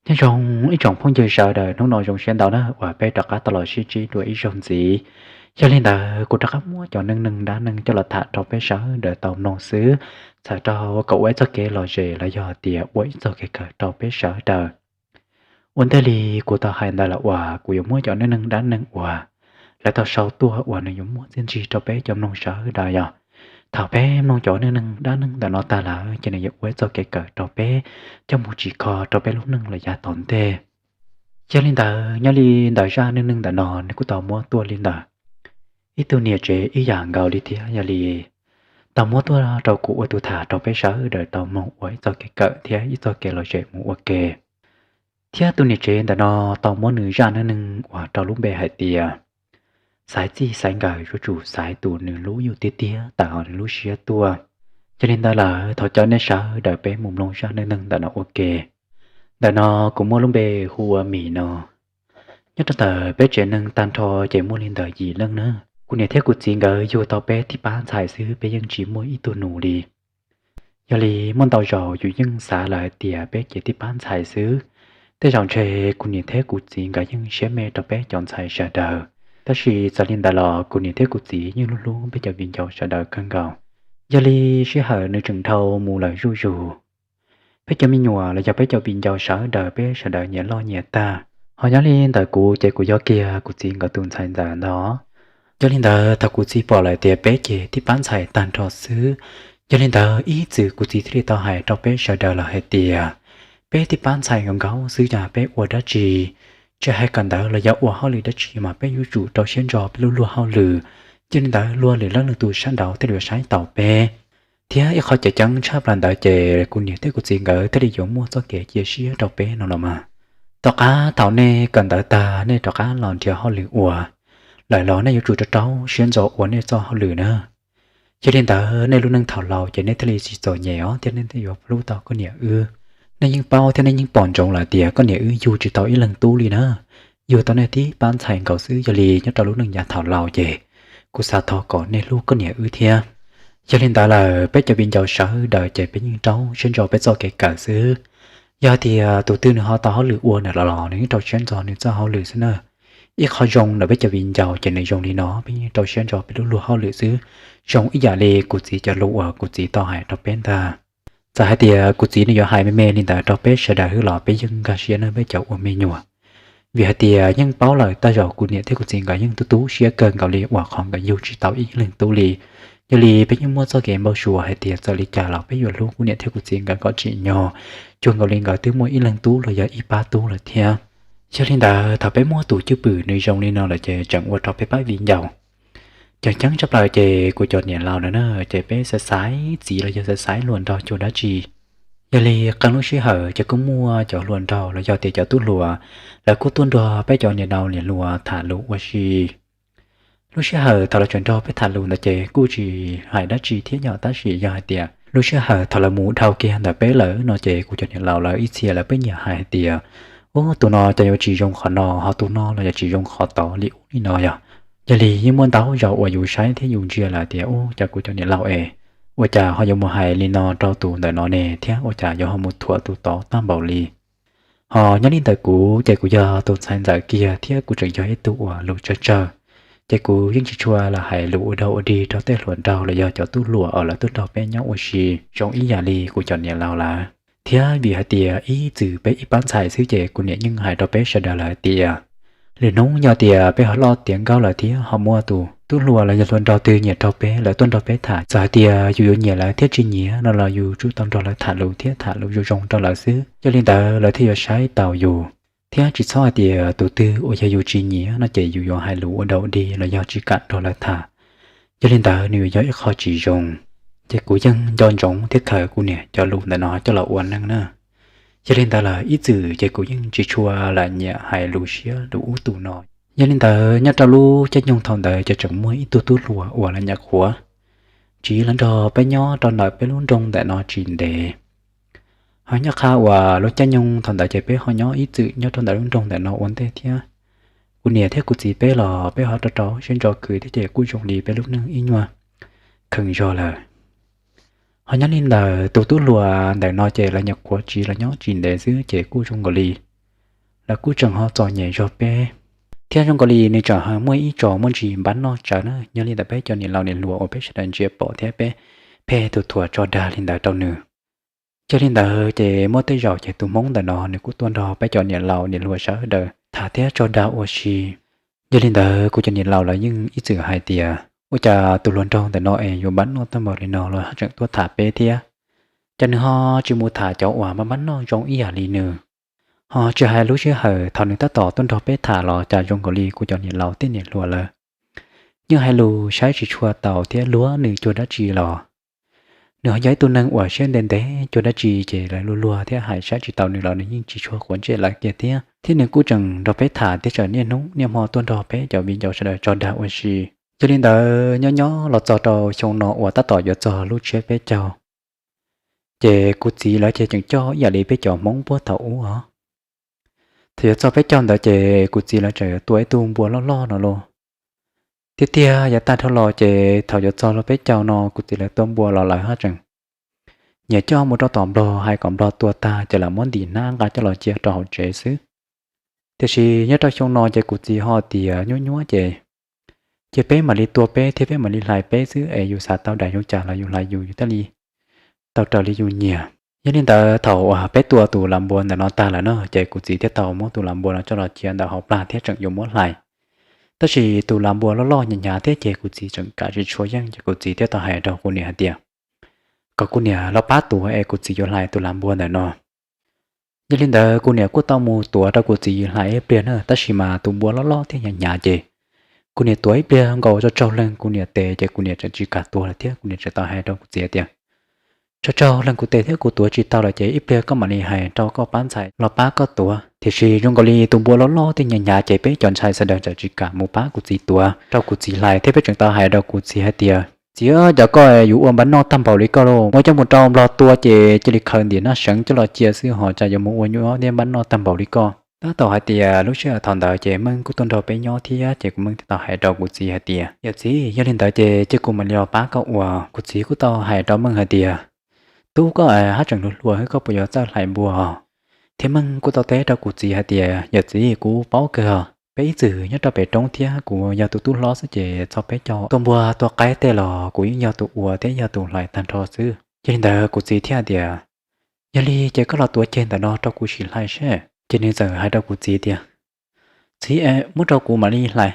Nyob zoo ib tsoom phooj ywg sawv daws, hnub no zoo siab ntau na uas peb rov qab tau los sib ntsib dua ib zaug ntxiv. Yog li ntawd kuv rov qab muab cov neej neeg dab neeg coj los tham rau peb sawv daws tau mloog xwb, txhawm rau kom ua ib txoj kev lom zem los yog tias ua ib txoj kev kawm rau peb sawv daws. Ua ntej li kuv tau hais ntawd los uas kuv yuav muab cov neej neeg dab neeg uas lawv tau sau tuaj uas nws yuav muaj txiaj ntsig rau peb cov mloog sawv daws yog, thaum peb mloog cov neej neeg dab neeg ntawm no tag lawm ces nws yuav ua ib txoj kev kawm rau peb coj mus tsim kho rau peb lub neej los yav tom ntej. Yog li ntawd nyob li ntawm zaj neej neeg ntawm no nws kuj tau muab tuaj li ntawm ib tug niam tsev ib yam nkaus li thiab, yog li tau muab tuaj rau kuv ua tus tham rau peb sawv daws tau mloog ua ib txoj kev kawm thiab ib txoj kev lom zem mus ua ke. Thiab tus niam tsev ntawm no tau muab nws zaj neej neeg uas rau lub npe hais tias xaiv txij xaiv nkawm yuav tsum xaiv tus nws hlub yus tiag tiag tawm hauv nws lub siab tuaj. Yog li ntawd lawm thov caw nej sawv daws peb mus mloog zaj neej neeg ntawm no ua ke. Ntawm no kuv muab lub npe hu ua Mim no. Nyob rau ntawm peb tsev neeg tag nrho ces muaj li ntawm yim leej na. Kuv niam thiab kuv txiv nkawd yug tau peb tib pab ntxhais xwb, peb yeej tsis muaj ib tug nus li. Yog li muaj ntau zaus yus yeej xav lawm hais tias peb ces tib pab ntxhais xwb. Tej zaum ntshe kuv niam thiab kuv txiv nkawd yeej siab me rau peb cov ntxhais sawv daws, tab sis txawm li ntawd los kuv niam thiab kuv txiv yeej hlub hlub peb cov viv ncaus sawv daws kawg nkaus. Yog li sij hawm nws tseem dhau mus lawm zuj zus, peb cov me nyuam los yog peb cov viv ncaus sawv daws peb sawv daws nyias loj nyias tag. Ho nyob li ntawm kuv ces kuv yog kiag kuv txiv nkawd tus ntxhais ntxawm ntag. Yog li ntawd thaum kuv txiv pom lawm tias peb ces tib pab ntxhais tag nrho xwb, yog li ntawd ib txwm kuv txiv thiaj li tau hais rau peb sawv daws lawm hais tias peb tib pab ntxhais nkaus nkaus xwb, yog peb ua dab tsi, tsis hais kawm ntawv los yog ua hauj lwm dab tsi mas peb yuav tsum rau siab ntso peb lub luag hauj lwm. Yog li ntawd luag lwm leej lwm tus sab nraud thiaj li yuav saib taus peb. Thiab ib qho tseem ceeb tshaj plaws ntawd ces kuv niam thiab kuv txiv nkawd thiaj li yuav muaj txoj kev cia siab rau peb no los mas. Tom qab thaum nej kawm ntawv tag nej rov qab los nrhiav hauj lwm ua lawm los nej yuav tsum rau rau siab ntso ua nej txoj hauj lwm na. Yog li ntawd nej lub neej thaum laus ces nej thiaj li tsis txom nyem os, thiab nej thiaj yuav hlub tau koj niam wb. Nej yeej paub thiab nej yeej pom ntsoov lawm tias koj niam wb yug tsis tau ib leeg tub li na, yug tau nej tib pab ntxhais nkaus xwb. Yog li nyob rau lub neej yav thaum laus ces kuv xav thov kom nej hlub koj niam wb thiab. Yog li ntawd lawm peb cov viv ncaus sawv daws ces peb yeej rau siab ntso peb txoj kev kawm xwb. Yog hais tias tus twg nws ho tau hauj lwm ua ntawm los los nws yeej rau siab ntso nws txoj hauj lwm xwb na. Ib qho zoo ntawm peb cov viv ncaus ces nws zoo li no, peb yeej rau siab ntso peb lub luag hauj lwm xwb. Zoo ib yam li kuv txiv cov lus uas kuv txiv tau hais rau peb ntag. Txawm hais tias kuv txiv nws yuav hais me me li ntawd rau peb sawv daws xwb los peb yeej nkag siab na peb cov ua me nyuam. Vim hais tias yeej paub lawm tej zaum kuv niam thiab kuv txiv nkawd yeej tu tu siab kawg nkaus li uas qhov nkawd yug tsis tau ib leeg tub li. Yog li peb yeej muaj txoj kev npau suav hais tias txawm li cas los peb yuav hlub kuv niam thiab kuv txiv nkawd kom tsim nyog, cuag nkaus li nkawd twb muaj ib leeg tub los yog ib pab tub lawm thiab. Yog li ntawd thaum peb muab tus cwj pwm nws zoo li no lawm ces tseem ua rau peb pab viv ncaus ceeb tshaj plaws ces kuv cov niam laus na, ces peb xaiv xaiv txiv los yog xaiv xaiv hluas nraug cuag dab tsi. Yog li qee lub sij hawm ces kuj muaj cov hluas nraug los yog tias cov tub hluas, lawv kuj tuaj nrog peb cov niam laus niam hluas tham lus ua si. Lub sij hawm thaum lawv tseem nrog peb tham lus ntawd ces kuj tsis hais dab tsi thiab yom, tab sis yog hais tias lub sij hawm thaum lawv mus dhau kiag ntawm peb lawm no ces kuv cov niam laus lawv ib txhia lawv pheej nyiam hais tias, ub, tus no ces yuav tsis zoo qhov no, ho tus no los yog tsis zoo qhov tod li ub li no yog. Yog li yeej muaj ntau zaus uas yus saib thiab yus ntsia lawm tias, ub, cas kuv cov niam laus es ua cas ho yuav mus hais li no rau tus ntawm no ne, thiab ua cas yuav ho mus thuam tus tod tag npaum li. Ho nyob li ntawm kuv ces kuv yog tus ntxhais ntxawm kiag thiab kuv tseem yog ib tug uas lus tsawg tsawg, ces kuv yeej tsis tshua lam hais lus ua dog ua dig rau tej hluas nraug los yog cov tub hluas uas lawv tuaj nrog peb nyob ua si zoo ib yam li kuv cov niam laus lawm. Thiab vim hais tias ib txwm peb ib pab ntxhais xwb ces kuv niam yeej hais rau peb sawv daws lawm hais tias, lwm hnub yog tias peb ho loj tiav nkauj lawm thiab ho muaj tus tub hluas los yog hluas nraug twg nyiam raug peb, lawv tuaj nrog peb tham, txawm hais tias yus yuav nyiam lawv thiab tsis nyiam no los yus tsum tau nrog lawv tham lus thiab tham lus zoo zoo rau lawv xwb, yog li ntawd lawv thiaj yuav saib taus yus. Thiab tsis txhob hais tias tus twg uas yog yus tsis nyiam no ces yus yuav hais lus ua dog ua dig los yog tsis kam nrog lawv tham. Yog li ntawd nws yuav yog ib qho tsis zoo. Ces kuv yeej nco ntsoov thiab khaws kuv niam cov lus ntawm no coj los ua neej na. Yog li ntawd lawm ib txwm ces kuv yeej tsis tshua lam nyiam hais lus siab lus ub tus no. Yog li ntawd nyob rau lub caij nyoog thaum ntawd ces tseem muaj ib tug tub hluas uas lawv nyuam qhuav tsiv los nrog peb nyob rau ntawm peb lub nroog ntawm no tsis ntev. Ho nyob qhov uas lub caij nyoog thaum ntawd ces peb ho nyob ib txwm nyob rau ntawm lub nroog ntawm no ua ntej thiab. Kuv niam thiab kuv txiv peb los peb ho rau rau siab ntso khwv thiab ces kuj zoo li peb lub neej ib nyuag kheev zog lawm. Ho nyob li ntawm tus tub hluas ntawm no ces lawv nyuam qhuav tsiv los nyob tsis ntev xwb ces kuj zoo nkaus li lawv kuj tseem ho txom nyem zog peb, thiab zoo nkaus li nws tseem ho muaj ib tso muaj ntsis npab noj tsawv na. Yog li ntawd peb cov niam laus niam hluas uas peb sawv daws ntsia pom thiab peb pheej tus thuam tso dag li ntawd rau nws. Yog li ntawd ces muaj tej zaum ces tus hmoob ntawm no nws kuj tuaj nrog peb cov niam laus niam hluas sawv daws tham thiab tso dag ua si. Yog li ntawd kuv cov niam laus lawv yeej ib txwm hais tias ua cas tus hluas nraug ntawm no es yuav npab noj tag npaum li no los ho tseem tuaj tham peb thiab. Cas nws ho tsis mus tham cov uas npab noj zoo ib yam li nws? Ho tsis hais lub sij hawm thaum nws tab tom tuaj nrog peb tham los cas zoo nkaus li kuv cov niam laus thiab niam hluas lawv yeej hais lus saib tsis tshua taus thiab luag nws cuag dab tsi los. Nws ho yog ib tug neeg uas siab ntev ntev cuag dab tsi ces lawv luag luag thiab hais saib tsis taus nws los nws yeej tsis tshua quav ntsej lawv kiag thiab. Thiab nws kuj tseem nrog peb tham thiab tseem niaj hnub niaj hmo tuaj nrog peb cov viv ncaus sawv daws tso dag ua si. Yog li ntawd nyob nyob los txog rau xyoo no uas tab tom yuav txog lub tsiab peb caug, ces kuv txiv lawv ces tseem coj ib yam li peb cov hmoob puag thaum ub os. Thaum yuav txog peb caug ntawd ces kuv txiv lawv tseem tua ib tug npua loj loj no los. Tiag tiag yav tag dhau los ces thaum yuav txog los peb caug no kuv txiv lawv tua npua los lawv ho tseem nyiam coj mus rau tom nplog hais kom nplog tua tag ces lawv muab ntim hnab nqa coj los cia rau hauv tsev xwb. Tiam sis nyob rau xyoo no ces kuv txiv ho tias nyuab nyuab ces ces peb mam li tua peb thiab peb mam li hlais peb xwb es yus xav tau daim zoo cas los yus hlais yus, yus thiaj li tau raws li yus nyiam. Yog li ntawd thaum uas peb tua tus lam npua ntawm no tag lawm no ces kuv txiv thiaj tau muab tus lam npua no coj los cia ntawm hauv plag thiab tseem yuav muab hlais. Tab sis tus lam npua loj loj hnyav hnyav thiab ces kuv txiv tseem kav tsis tshua yeej ces kuv txiv thiaj tau hais rau kuv niam hais tias kom kuv niam los pab tuav es kuv txiv yuav hlais tus lam npua ntawm no. Yog li ntawd kuv niam kuj tau mus tuav rau kuv txiv hlais ib pliag na, tab sis mas tus npua loj loj thiab hnyav hnyav ces kuv niam tuav ib pliag nkaus tsaug tsaug leeg kuv niam tes ces kuv niam tseem tsis kam tuav lawm thiab kuv niam tseem tau hais rau kuv txiv tias tsaug tsaug leeg kuv tes thiab kuv tuav tsis tau lawm ces ib pliag koj mam li hais rau koj pab ntxhais los pab koj tuav. Tiam sis zoo nkaus li tus npua loj loj thiab hnyav hnyav ces peb cov ntxhais sawv daws tseem tsis kam mus pab kuv txiv tuav rau kuv txiv hlais thiab peb tseem tau hais rau kuv txiv hais tias txiv, cov koj yuav ua npab noj tag npaum li koj los muab coj mus rau nplog tua ces cia li khaws ntim hnab seev coj los cia xwb ho cas yuav mus ua nyuab thiab npab noj tag npaum li koj. Tab tom hais tias lub sij hawm thaum ntawd ces Meej kuj tuaj nrog peb nyob thiab ces kuv Meej thiaj tau hais rau kuv txiv hais tias yawm txiv, yog li ntawd ces cia kuv mam li los pab koj ua. Kuv txiv kuj tau hais rau Meej hais tias tub, koj haj tseem hluas hluas xwb koj puas yuav txawj hlais npua? Thiab Meej kuj tau teb rau kuv txiv hais tias yawm txiv, kuv paub kawg os, peb ib txwm nyob rau pem roob thiab kuv yog tus tub hlob xwb ces txog peb caug tua npua tua qaib tej los kuv yeej yog tus ua thiab yog tus hlais tag nrho xwb. Yog li ntawd kuv txiv thiaj tias yog li ces koj los tuav ceg ntawm no rau kuv sim hlais seb. Ces nws txawm hais rau kuv txiv tias txiv, muab rau kuv mam li hlais,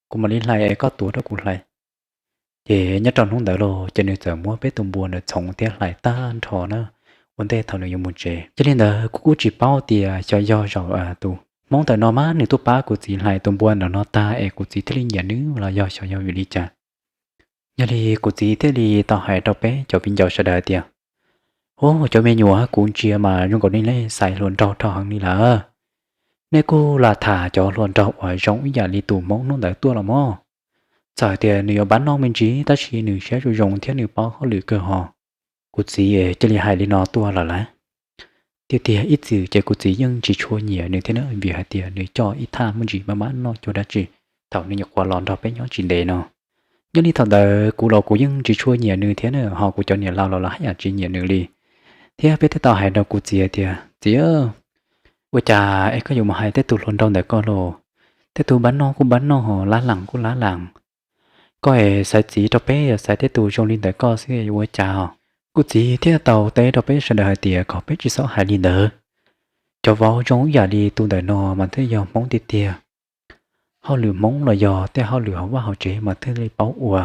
kuv mam li hlais es koj tuav rau kuv hlais. Ces nyob rau hnub ntawd los ces nws txawm muab peb tus npua ntawd txhoov thiab hlais tag nrho na ua ntej thaum nws yuav mus tsev. Yog li ntawd kuv kuj tsis paub tias xyov yog zaum tus hmoob ntawm no mas nws tuaj pab kuv txiv hlais tus npua ntawm no tag es kuv txiv thiaj li nyiam nws los yog xyov yog vim li cas. Yog li kuv txiv thiaj li tau hais rau peb cov viv ncaus sawv daws tias ub, cov me nyuam, kuv ntsia mas zoo nkaus nej xaiv hluas nraug dhau heev li lawm. Nej kuj lam tham cov hluas nraug uas zoo ib yam li tus hmoob hnub ntawd tuaj los mog. Txawm tias nws yuav npab noj me ntsis tab sis nws siab zoo zoo thiab nws paub hauj lwm kawg hos. Kuv txiv cia li hais li no tuaj lawm lauj. Tiag tiag ib txwm ces kuv txiv yeej tsis tshua nyiam nws thiab na, vim hais tias nws coj ib thaj muaj ntsis npab noj cuag dab tsi thaum nws nyuam qhuav los nrog peb nyob tsis ntev no. Nyob li thaum ntawd kuv los kuv yeej tsis tshua nyiam nws thiab na, ho kuv cov niam laus los lawv haj yam tsis nyiam nws li. Thiab peb thiaj tau hais rau kuv txiv tias txiv, ua cas es koj yuav mus hais tej tus hluas nraug ntawm koj los? Tej tus npab noj kuj npab noj, lab laas kuj lab laas. Koj es xaiv txiv rau peb xaiv tej tus zoo li ntawm koj xwb yuav ua cas os? Kuv txiv thiaj tau teb rau peb sawv daws hais tias kom peb tsis txhob hais li ntawd. Cov vauv zoo ib yam li tus ntawm no mas thiaj yog hmoob tiag tiag. Hauj lwm hmoob los yog tej hauj lwm hauv vaj hauv tsev mas thiaj li paub ua.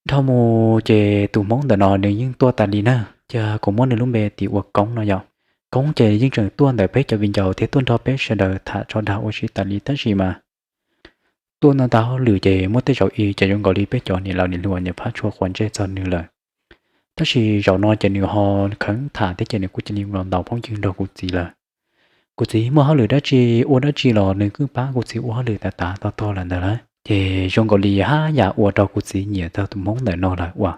Dhau mus ces tus hmoob ntawm no nws yeej tuaj tas li na, ces kuv muab nws lub npe tis ua Koob no yom. Koob ces yeej tseem tuaj ntawm peb cov viv ncaus thiab tuaj nrog peb sawv daws tham tso dag ua si tas li tab sis mas tuaj ntau ntau hauj lwm ces muaj tej zaum i ces zoo nkaus li peb cov niam laus niam hluas niam phab tshua quav ntsej txog nws lawm. Tab sis zaum no ces nws ho kheev tham thiab ces nws kuj cia li los ntaus phooj ywg nrog kuv txiv lawm. Kuv txiv muaj hauj lwm dab tsi ua dab tsi los nws kuj pab kuv txiv ua hauj lwm tas tas tog tog lawm ntawd lawm. Ces zoo nkaus li haj yam ua rau kuv txiv nyiam tau tus hmoob ntawm no lawm uas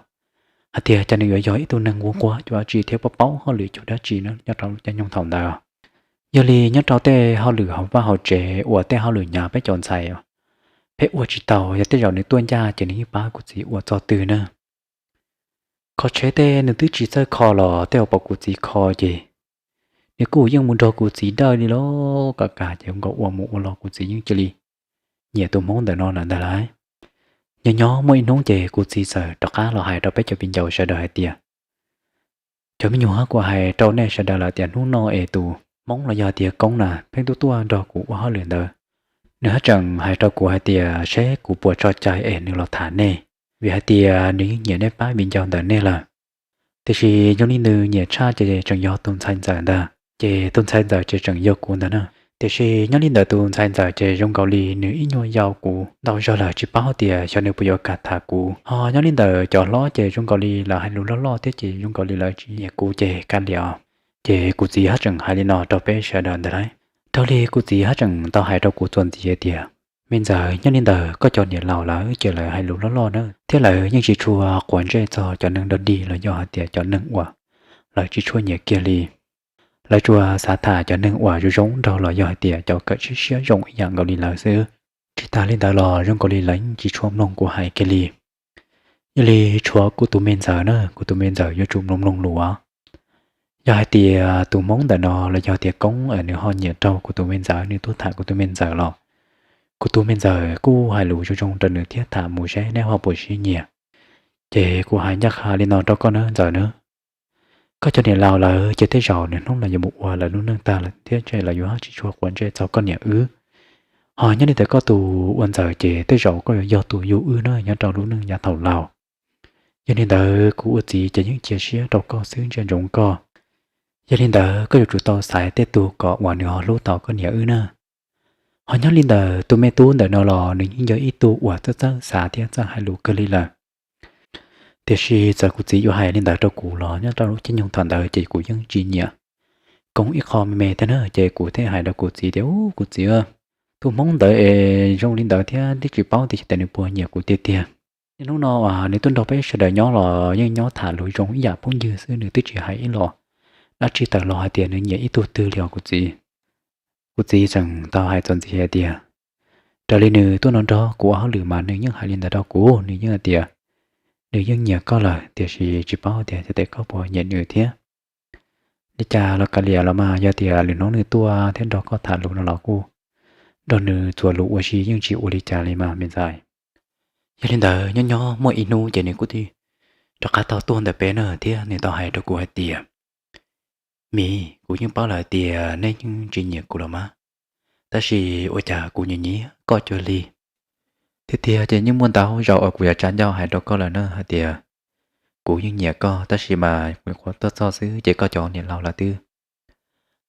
hais tias cas nws yuav yog ib tug neeg nquag nquag cuag dab tsi thiab paub paub hauj lwm cuag dab tsi nyob rau caij nyoog thaum ntawd. Yog li nyob rau tej hauj lwm hauv vaj hauv tsev uas tej hauj lwm hnyav peb cov ntxhais peb ua tsis tau, yog tej zaum nws tuaj ncaj ces nws yeej pab kuv txiv ua txog twg na. Kho tsheb tej nws twb tsis txawj kho los tej uas pom kuv txiv kho ces nws kuj yeej mus nrog kuv txiv dawj li los kam kam ces zoo nkaus ua mus ua los kuv txiv yeej cia li nyiam tus hmoob ntawm no lawm ntag lauj. Nyob nyob muaj ib hnub ces kuv txiv txawm rov qab los hais rau peb cov viv ncaus sawv daws hais tias, cov me nyuam, kuv hais rau nej sawv daws lawm tias hnub no es tus hmoob los yog tias koob na pheej tuaj tuaj nrog kuv ua hauj lwm ntawd, nws haj tseem hais rau kuv hais tias seb kuv puas tso cai es nws los tham nej, vim hais tias nws yeej nyiam nej pab viv ncaus ntawm nej lawm. Tiam sis zoo li nws nyiam tshaj ces tseem yog tus ntxhais ntxawm ntag, ces tus ntxhais ntxawm ces tseem yog kuv ntag na. Tiam sis nyob li ntawm tus ntxhais ntxawm ces zoo nkaus li nws ib nyuag yau kuv ntau zog lawm, tsis paub tias xyov nws puas yuav kam tham kuv. Ho nyob li ntawm cov hlob ces zoo nkaus li lawv hais lus loj loj thiab ces zoo nkaus li lawv tsis nyiam kuv ces kav liam os. Ces kuv txiv haj tseem hais li no rau peb sawv daws ntag lauj. Raws li kuv txiv haj tseem tau hais rau kuv txuas ntxiv tias, me ntxawm, nyob li ntawm koj cov niam laus lawv ces lawv hais lus loj loj na, thiab lawv yeej tsis tshua quav ntsej txog cov neeg dog dig los yog hais tias cov neeg uas lawv tsis tshua nyiam kiag li. Lawv tsuas xav tham cov neeg uas zoo zoo nraug los yog hais tias cov kawm siab siab zoo ib yam nkaus li lawv xwb. Tsis tas li ntawd los zoo nkaus li lawv yeej tsis tshua mloog kuv hais kiag li. Yog li tshuav kuv tus me ntxawm na, kuv tus me ntxawm yuav tsum mloog mloog lus os. Yog hais tias tus hmoob ntawm no los yog tias koob nws ho nyiam raug kuv tus me ntxawm, nws tuaj tham kuv tus me ntxawm los kuv tus me ntxawm kuj hais lus zoo zoo rau nws thiab tham mus seb neb ho puas sib nyiam. Ces kuv hais ncaj qha li no rau koj nawb ntxawm nawb, koj cov niam laus lawv ces tej zaum nws hnub los yuav mus ua lawv lub neej tag lawm thiab ces lawv yuav tsis tshua quav ntsej txog koj niam wb. Ho nyob li ntawm koj tus ua ntxawm ces tej zaum koj yuav yog tus yug wb na nyob rau lub neej yav thaum laus. Yog li ntawd kuv ua txiv ces yeej cia siab rau koj xwb, ntsia ntsoov koj. Yog li ntawd koj yuav tsum tau xaiv tej tug kom uas nws ho hlub tau koj niam wb na. Ho nyob li ntawm tus me tub ntawm no los nws yeej yog ib tug uas txawj txawj xav thiab txawj hais lus kawg li lawm. Tiam sis txawm kuv txiv yuav hais li ntawd rau kuv los nyob rau lub caij nyoog thaum ntawd ces kuv yeej tsis nyiam koob ib qho me me thiab na, ces kuv thiaj hais rau kuv txiv tias, u, kuv txiv, tus hmoob ntawd es zoo li ntawd thiab twb tsis paub tias nws puas nyiam kuv tiag tiag. Niaj hnub no nws tuaj nrog peb sawv daws nyob los yeej nyob tham lus zoo ib yam phooj ywg xwb, nws twb tsis hais ib los dab tsi tawm los hais tias nws nyiam ib tug twg li os kuv txiv. Kuv txiv tseem tau hais txuas ntxiv hais tias, raws li nws tuaj no nrog kuv ua hauj lwm mas nws yeej hais li ntawd rau kuv, nws yeej hais tias nws yeej nyiam koj lawm tiam sis tsis paub tias cov tes koj puas nyiam nws thiab. Li cas los kav liam los mas, yog tias lwm hnub nws tuaj thiab nrog koj tham lus no los kuj nrog nws txuas lus ua si, yeej tsis ua li cas li mas me ntxhais. Yog li ntawd nyob nyob muaj ib hnub ces nws kuj rov qab tau tuaj ntawm peb na thiab nws tau hais rau kuv hais tias, Mim, kuv yeej paub lawm tias nej yeej tsis nyiam kuv los mas, tab sis ua cas kuv nyiam nyiam koj cuag li. Tiag tiag ces yeej muaj ntau zaus uas kuv yuav tsa ncauj hais rau koj lawm na hais tias kuv yeej nyiam koj tab sis mas kuv qhuav tuaj txog xwb ces koj cov niam laus lawv twb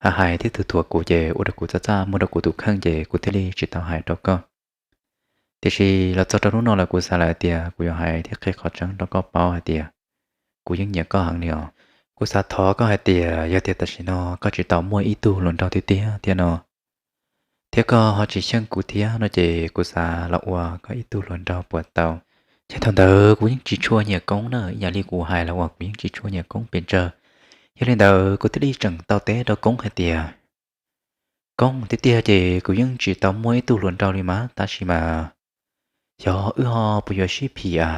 hais hais thiab thuam thuam kuv ces ua rau kuv txaj txaj muag rau kuv tus kheej ces kuv thiaj li tsis tau hais rau koj. Tiam sis los txog rau hnub no lawm kuv xav lawm tias kuv yuav hais thiab qhia qhov tseeb rau koj paub hais tias kuv yeej nyiam koj heev li os. Kuv xav thov koj hais tias yog tias tam sim no koj tsis tau muaj ib tug hluas nraug tiag tiag thiab no, thiab koj ho tsis xyeej kuv thiab no ces kuv xav los ua koj ib tug hluas nraug puas tau? Ces thaum ntawd kuv yeej tsis tshua nyiam Koob na, ib yam li kuv hais los uas kuv yeej tsis tshua nyiam Koob pes tsawg. Yog li ntawd kuv thiaj li tseem tau teb rau Koob hais tias, Koob, tiag tiag ces kuv yeej tsis tau muaj ib tug hluas nraug li mas tab sis mas xyov wb ho puas yuav sib phim a.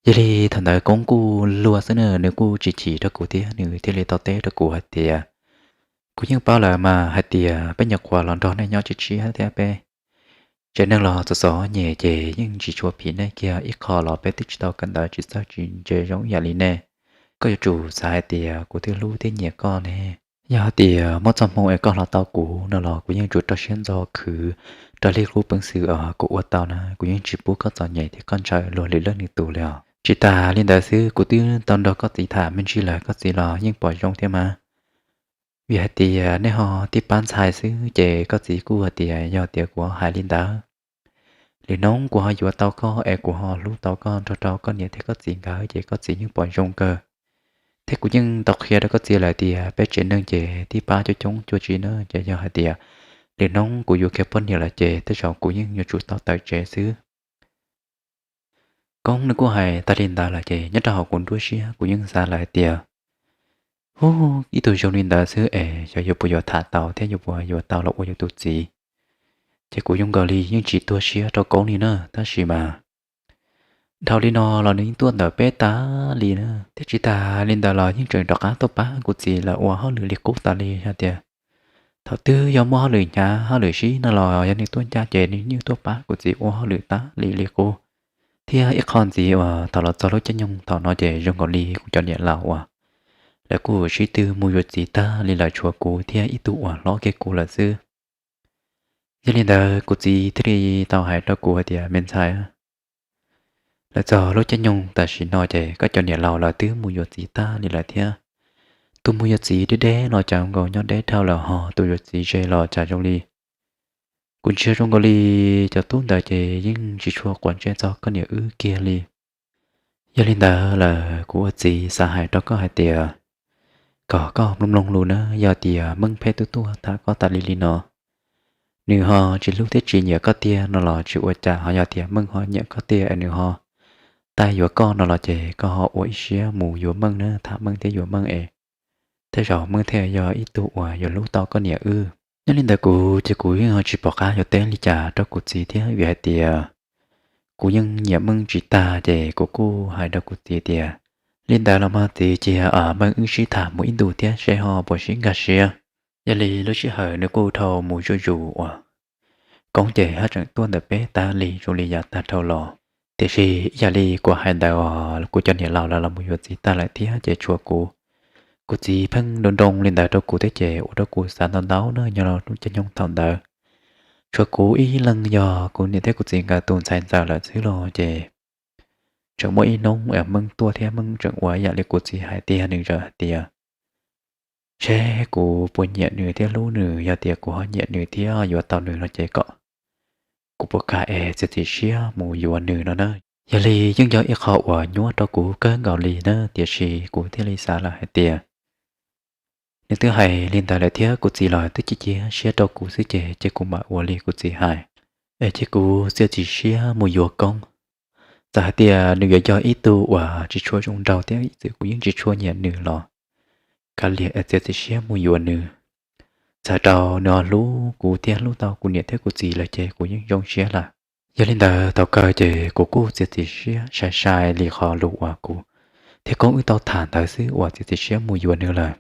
Yog li thaum ntawd Koob kuj luag xwb na, nws kuj tsis chim rau kuv thiab nws thiaj li tau teb rau kuv hais tias, Kuv yeej paub lawm mas hais tias peb nyuam qhuav los nrog nej nyob tshiab tshiab thiab peb tsev neeg los txom txom nyem ces yeej tsis tshua phim nej kiag ib qho los peb twb tsis tau kawm ntawv tsis txawj tsis ntse zoo ib yam li nej. Koj yuav tsum xav hais tias kuv twb hlub thiab nyiam koj ne. Yog hais tias muaj txoj hmoo es koj hloov tau kuv no los kuv yeej yuav tsum rau siab ntso khwv raws li kuv peev xwm uas kuv ua tau na, kuv yeej tsis pub koj txom nyem thiab koj ntshaw luag lwm leej lwm tus li os. Tsis tas li ntawd xwb, kuv twb tau nrog koj txiv tham me ntsis lawm, koj txiv los yeej pom zoo thiab mas. Vim hais tias nej ho tib pab ntxhais xwb ces koj txiv kuj hais tias yog tias kuv hais li ntawd, lwm hnub kuv ho yuav tau koj es kuv ho hlub tau koj nrog rau koj niam thiab koj txiv nkawd ces koj txiv yeej pom zoo kawg. Thiab kuv yeej tau qhia rau koj txiv lawm tias peb tsev neeg ces tib pab coob coob cuag tsi na, ces yog hais tias lwm hnub kuv yuav kiag poj niam lawm ces tej zaum kuv yeej yuav tsum tau tawm tsev xwb. Koob nws kuj hais tag li ntawd lawm ces nyob rau hauv kuv nruab siab kuv yeej xav lawm hais tias, Hu, ib tug zoo li ntawd xwb es xyov yuav puas yuav tham tau thiab yuav puas yuav tau los ua yus tus txiv. Ces kuv zoo nkaus li yeej tsis tuag siab rau Koob li na, tab sis mas dhau li no los nws yeej tuaj ntawm peb tas li na. Thiab tsis tas li ntawd los yeej tseem rov qab tuaj pab kuv txiv lawv ua hauj lwm li qub tas li hais tias thaum twg yog muaj hauj lwm hnyav hauj lwm sib no los yog nws tuaj ncaj ces nws yeej tuaj pab kuv txiv ua hauj lwm tas li li qub. Thiab ib qho ntxiv uas thaum los txog lub caij nyoog thaum no ces zoo nkaus li kuv cov niam laus uas lawv kuj sib tw mus yuav txiv tag li lawm, tshuav kuv thiab ib tug uas hlob kiag kuv lawm xwb. Yog li ntawd kuv txiv thiaj li tau hais rau kuv hais tias, me ntxhais, lawv txog lub caij nyoog tam sim no ces koj cov niam laus lawv twb mus yuav txiv tag li lawm thiab. Tus mus yuav txiv deb deb los cas nkaus nyob deb dhau lawm, ho tus yuav txiv ze los cas zoo li kuv ntsia zoo nkaus li cov tub ntawd ces yeej tsis tshua quav ntsej txog koj niam wb kiag li. Yog li ntawd lawm kuv ua txiv xav hais rau koj hais tias kom koj mloog mloog lus na, yog tias Meej pheej tuaj tuaj tham koj tas li li no, nws ho tsis hlub thiab tsis nyiam koj tiag no los tsis ua cas, ho yog tias Meej ho nyiam koj tiag es nws ho tau yuav koj no los ces koj ho ua ib siab mus yuav Meej na, tham Meej thiab yuav Meej es tej zaum Meej thiaj yog ib tug uas yuav hlub tau koj niam wb. Nyob li ntawd kuv ces kuv yeej ho tsis pom qab yuav teb li cas rau kuv txiv thiab, vim hais tias kuv yeej nyiam Meej tsis tag ces kuv kuj hais rau kuv txiv tias, li ntawd los mas txiv, cia Meej wb sib tham mus ib ntus thiab seb ho puas sib nkag siab. Yog li lub sij hawm nws kuj dhau mus zuj zus uas Koob ces haj tseem tuaj ntawm peb tas li zoo li yav tag dhau los. Tiam sis ib yam li kuv hais ntawd, kuv cov niam laus lawv los mus yuav txiv tag lawm thiab ces tshuav kuv. Kuv txiv pheej nroo nroo li ntawd rau kuv thiab ces ua rau kuv xav ntau ntau na nyob rau lub caij nyoog thaum ntawd. Tshuav kuv ib leeg yog kuv niam thiab kuv txiv nkawd tus ntxhais ntxawm lawm xwb los ces tseem muaj ib hnub Meej tuaj thiab Meej tseem ua yam li kuv txiv hais tiag, nws txawm hais tias, seb kuv puas nyiam nws thiab hlub nws, yog tias kuv ho nyiam nws thiab yuav tau nws no ces kom kuv puas kam es txiav txim siab mus yuav nws no na. Yog li yeej yog ib qho uas nyuaj rau kuv kawg nkaus li na, tiam sis kuv thiaj li xav lawm hais tias nws twb hais li ntawd lawm thiab kuv txiv los twb cia cia siab rau kuv xwb ces cia kuv mam ua li kuv txiv hais, es cia kuv txiav txim siab mus yuav Koob. Txawm hais tias nws yuav yog ib tug uas tsis tshua zoo nraug thiab ib txwm kuv yeej tsis tshua nyiam nws los kav liam es txiav txim siab mus yuav nws. Txawm rau nws ho hlub kuv thiab hlub tau kuv niam thiab kuv txiv lawm ces kuv yeej zoo siab lawm. Yog li ntawd thaum kawg ces kuv kuj txiav txim siab sai sai li qhov lus uas kuv thiab Koob wb tau tham ntawd xwb uas txiav txim siab mus yuav nws lawm.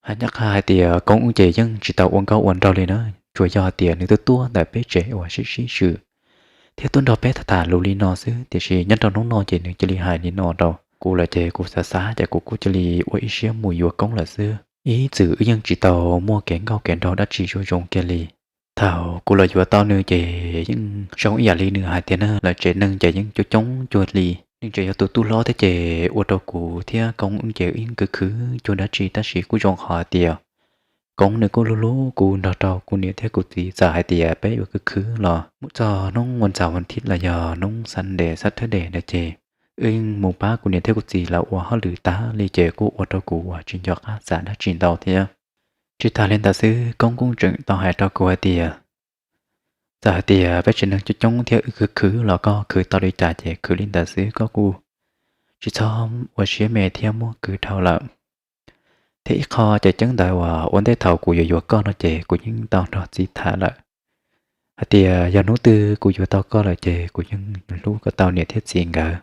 Hais nyob qhov hais tias Koob wb ces yeej tsis tau ua nkauj ua nraug li na, tsuas yog hais tias nws tuaj tuaj ntawm peb tsev uas sib sib swm thiab tuaj nrog peb tham tham lus li no xwb, tiam sis nyob rau hnub no ces nws cia li hais li no rau kuv lawm ces kuv xav xav ces kuv kuj cia li ua ib siab mus yuav Koob lawm xwb. Ib txwm wb yeej tsis tau muaj kev nkauj kev nraug dab tsi zoo zoo kiag li. Thaum kuv los yuav tau nws ces yeej zoo ib yam li nws hais tiag na, lawv tsev neeg ces yeej coob coob cuag li. Nws tseem yog tus tub hlob thiab ces ua rau kuv thiab Koob wb ces wb yeej khwv khwv cuag dab tsi, tab sis kuj zoo qhov hais tias Koob nws kuj hlub hlub kuv nrog rau kuv niam thiab kuv txiv, txawm hais tias peb yuav khwv khwv los mus txog hnub vas xaum vas thiv los yog hnub Sunday Saturday ntawd ces wb yeej mus pab kuv niam thiab kuv txiv lawv ua hauj lwm tag li ces kuj ua rau kuv uas tsis nco qab xav dab tsi ntau thiab. Tsis tas li ntawd xwb, Koob kuj tseem tau hais rau kuv hais tias txawm hais tias peb tsev neeg coob coob thiab wb khwv khwv los koj khwv tau li cas ces khwv li ntawd xwb, koj kuj tsis txhob ua siab me thiab muab kwv dhau lawm. Thiab ib qho ces ceeb ntawd uas ua ntej thaum kuv yuav yuav koj no ces kuv yeej tau nrog txiv tham lawm hais tias yog hnub twg kuv yuav tau koj lawm ces kuv yeej hlub kom tau niam thiab txiv nkawd.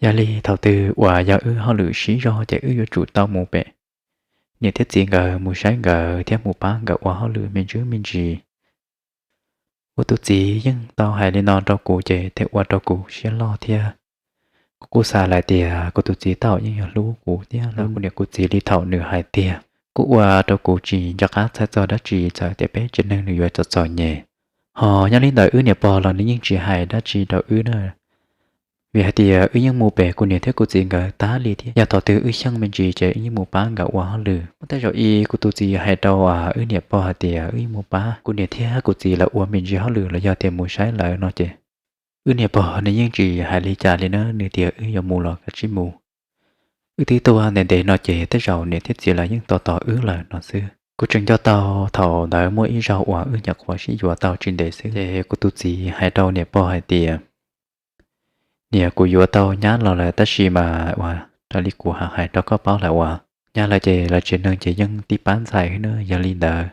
Yog li thaum twg uas yog wb hauj lwm sib zog ces wb yuav tsum tau mus pem niam thiab txiv nkawd mus saib nkawd thiab mus pab nkawd ua hauj lwm me ntsis me ntsis. Kuv tus txiv yeej tau hais li no rau kuv ces thiaj ua rau kuv siab loj thiab. Kuv kuj xav lawm tias kuv tus txiv tau yeej yog hlub kuv thiab hlub kuv niam kuv txiv li thaum nws hais tiag. Kuj ua rau kuv tsis nco qab txhawj txog dab tsi txawm tias peb tsev neeg nws yuav txom txom nyem. Ho nyob li ntawd wb niam pog los nws yeej tsis hais dab tsi rau wb na, vim hais tias wb yeej mus pem kuv niam thiab kuv txiv nkawd tag li thiab. Yog thaum twg wb xyeej me ntsis ces wb yeej mus pab nkawd ua hauj lwm. Muaj tej zaum ib kuv tus txiv hais rau wb niam pog hais tias wb yeej mus pab kuv niam thiab kuv txiv lawv ua me ntsis hauj lwm los yog tias mus saib lawv no ces wb niam pog nws yeej tsis hais li cas li na, nws tias wb yuav mus los kav tsij mus. Wb twb tuaj ntev ntev no ces tej zaum niam thiab txiv lawv yeej tos tos wb lawm no xwb. Kuv tseem nco tau thaum ntawd muaj ib zaug uas wb nyuam qhuav sib yuav tau tsis ntev xwb ces kuv tus txiv hais rau niam pog hais tias, niam, kuv yuav tau nyab los lawm tab sis mas uas raws li kuv hais rau koj paub lawm uas nyab lawv ces lawv tsev neeg ces yeej tib pab ntxhais xwb na. Yog li ntawd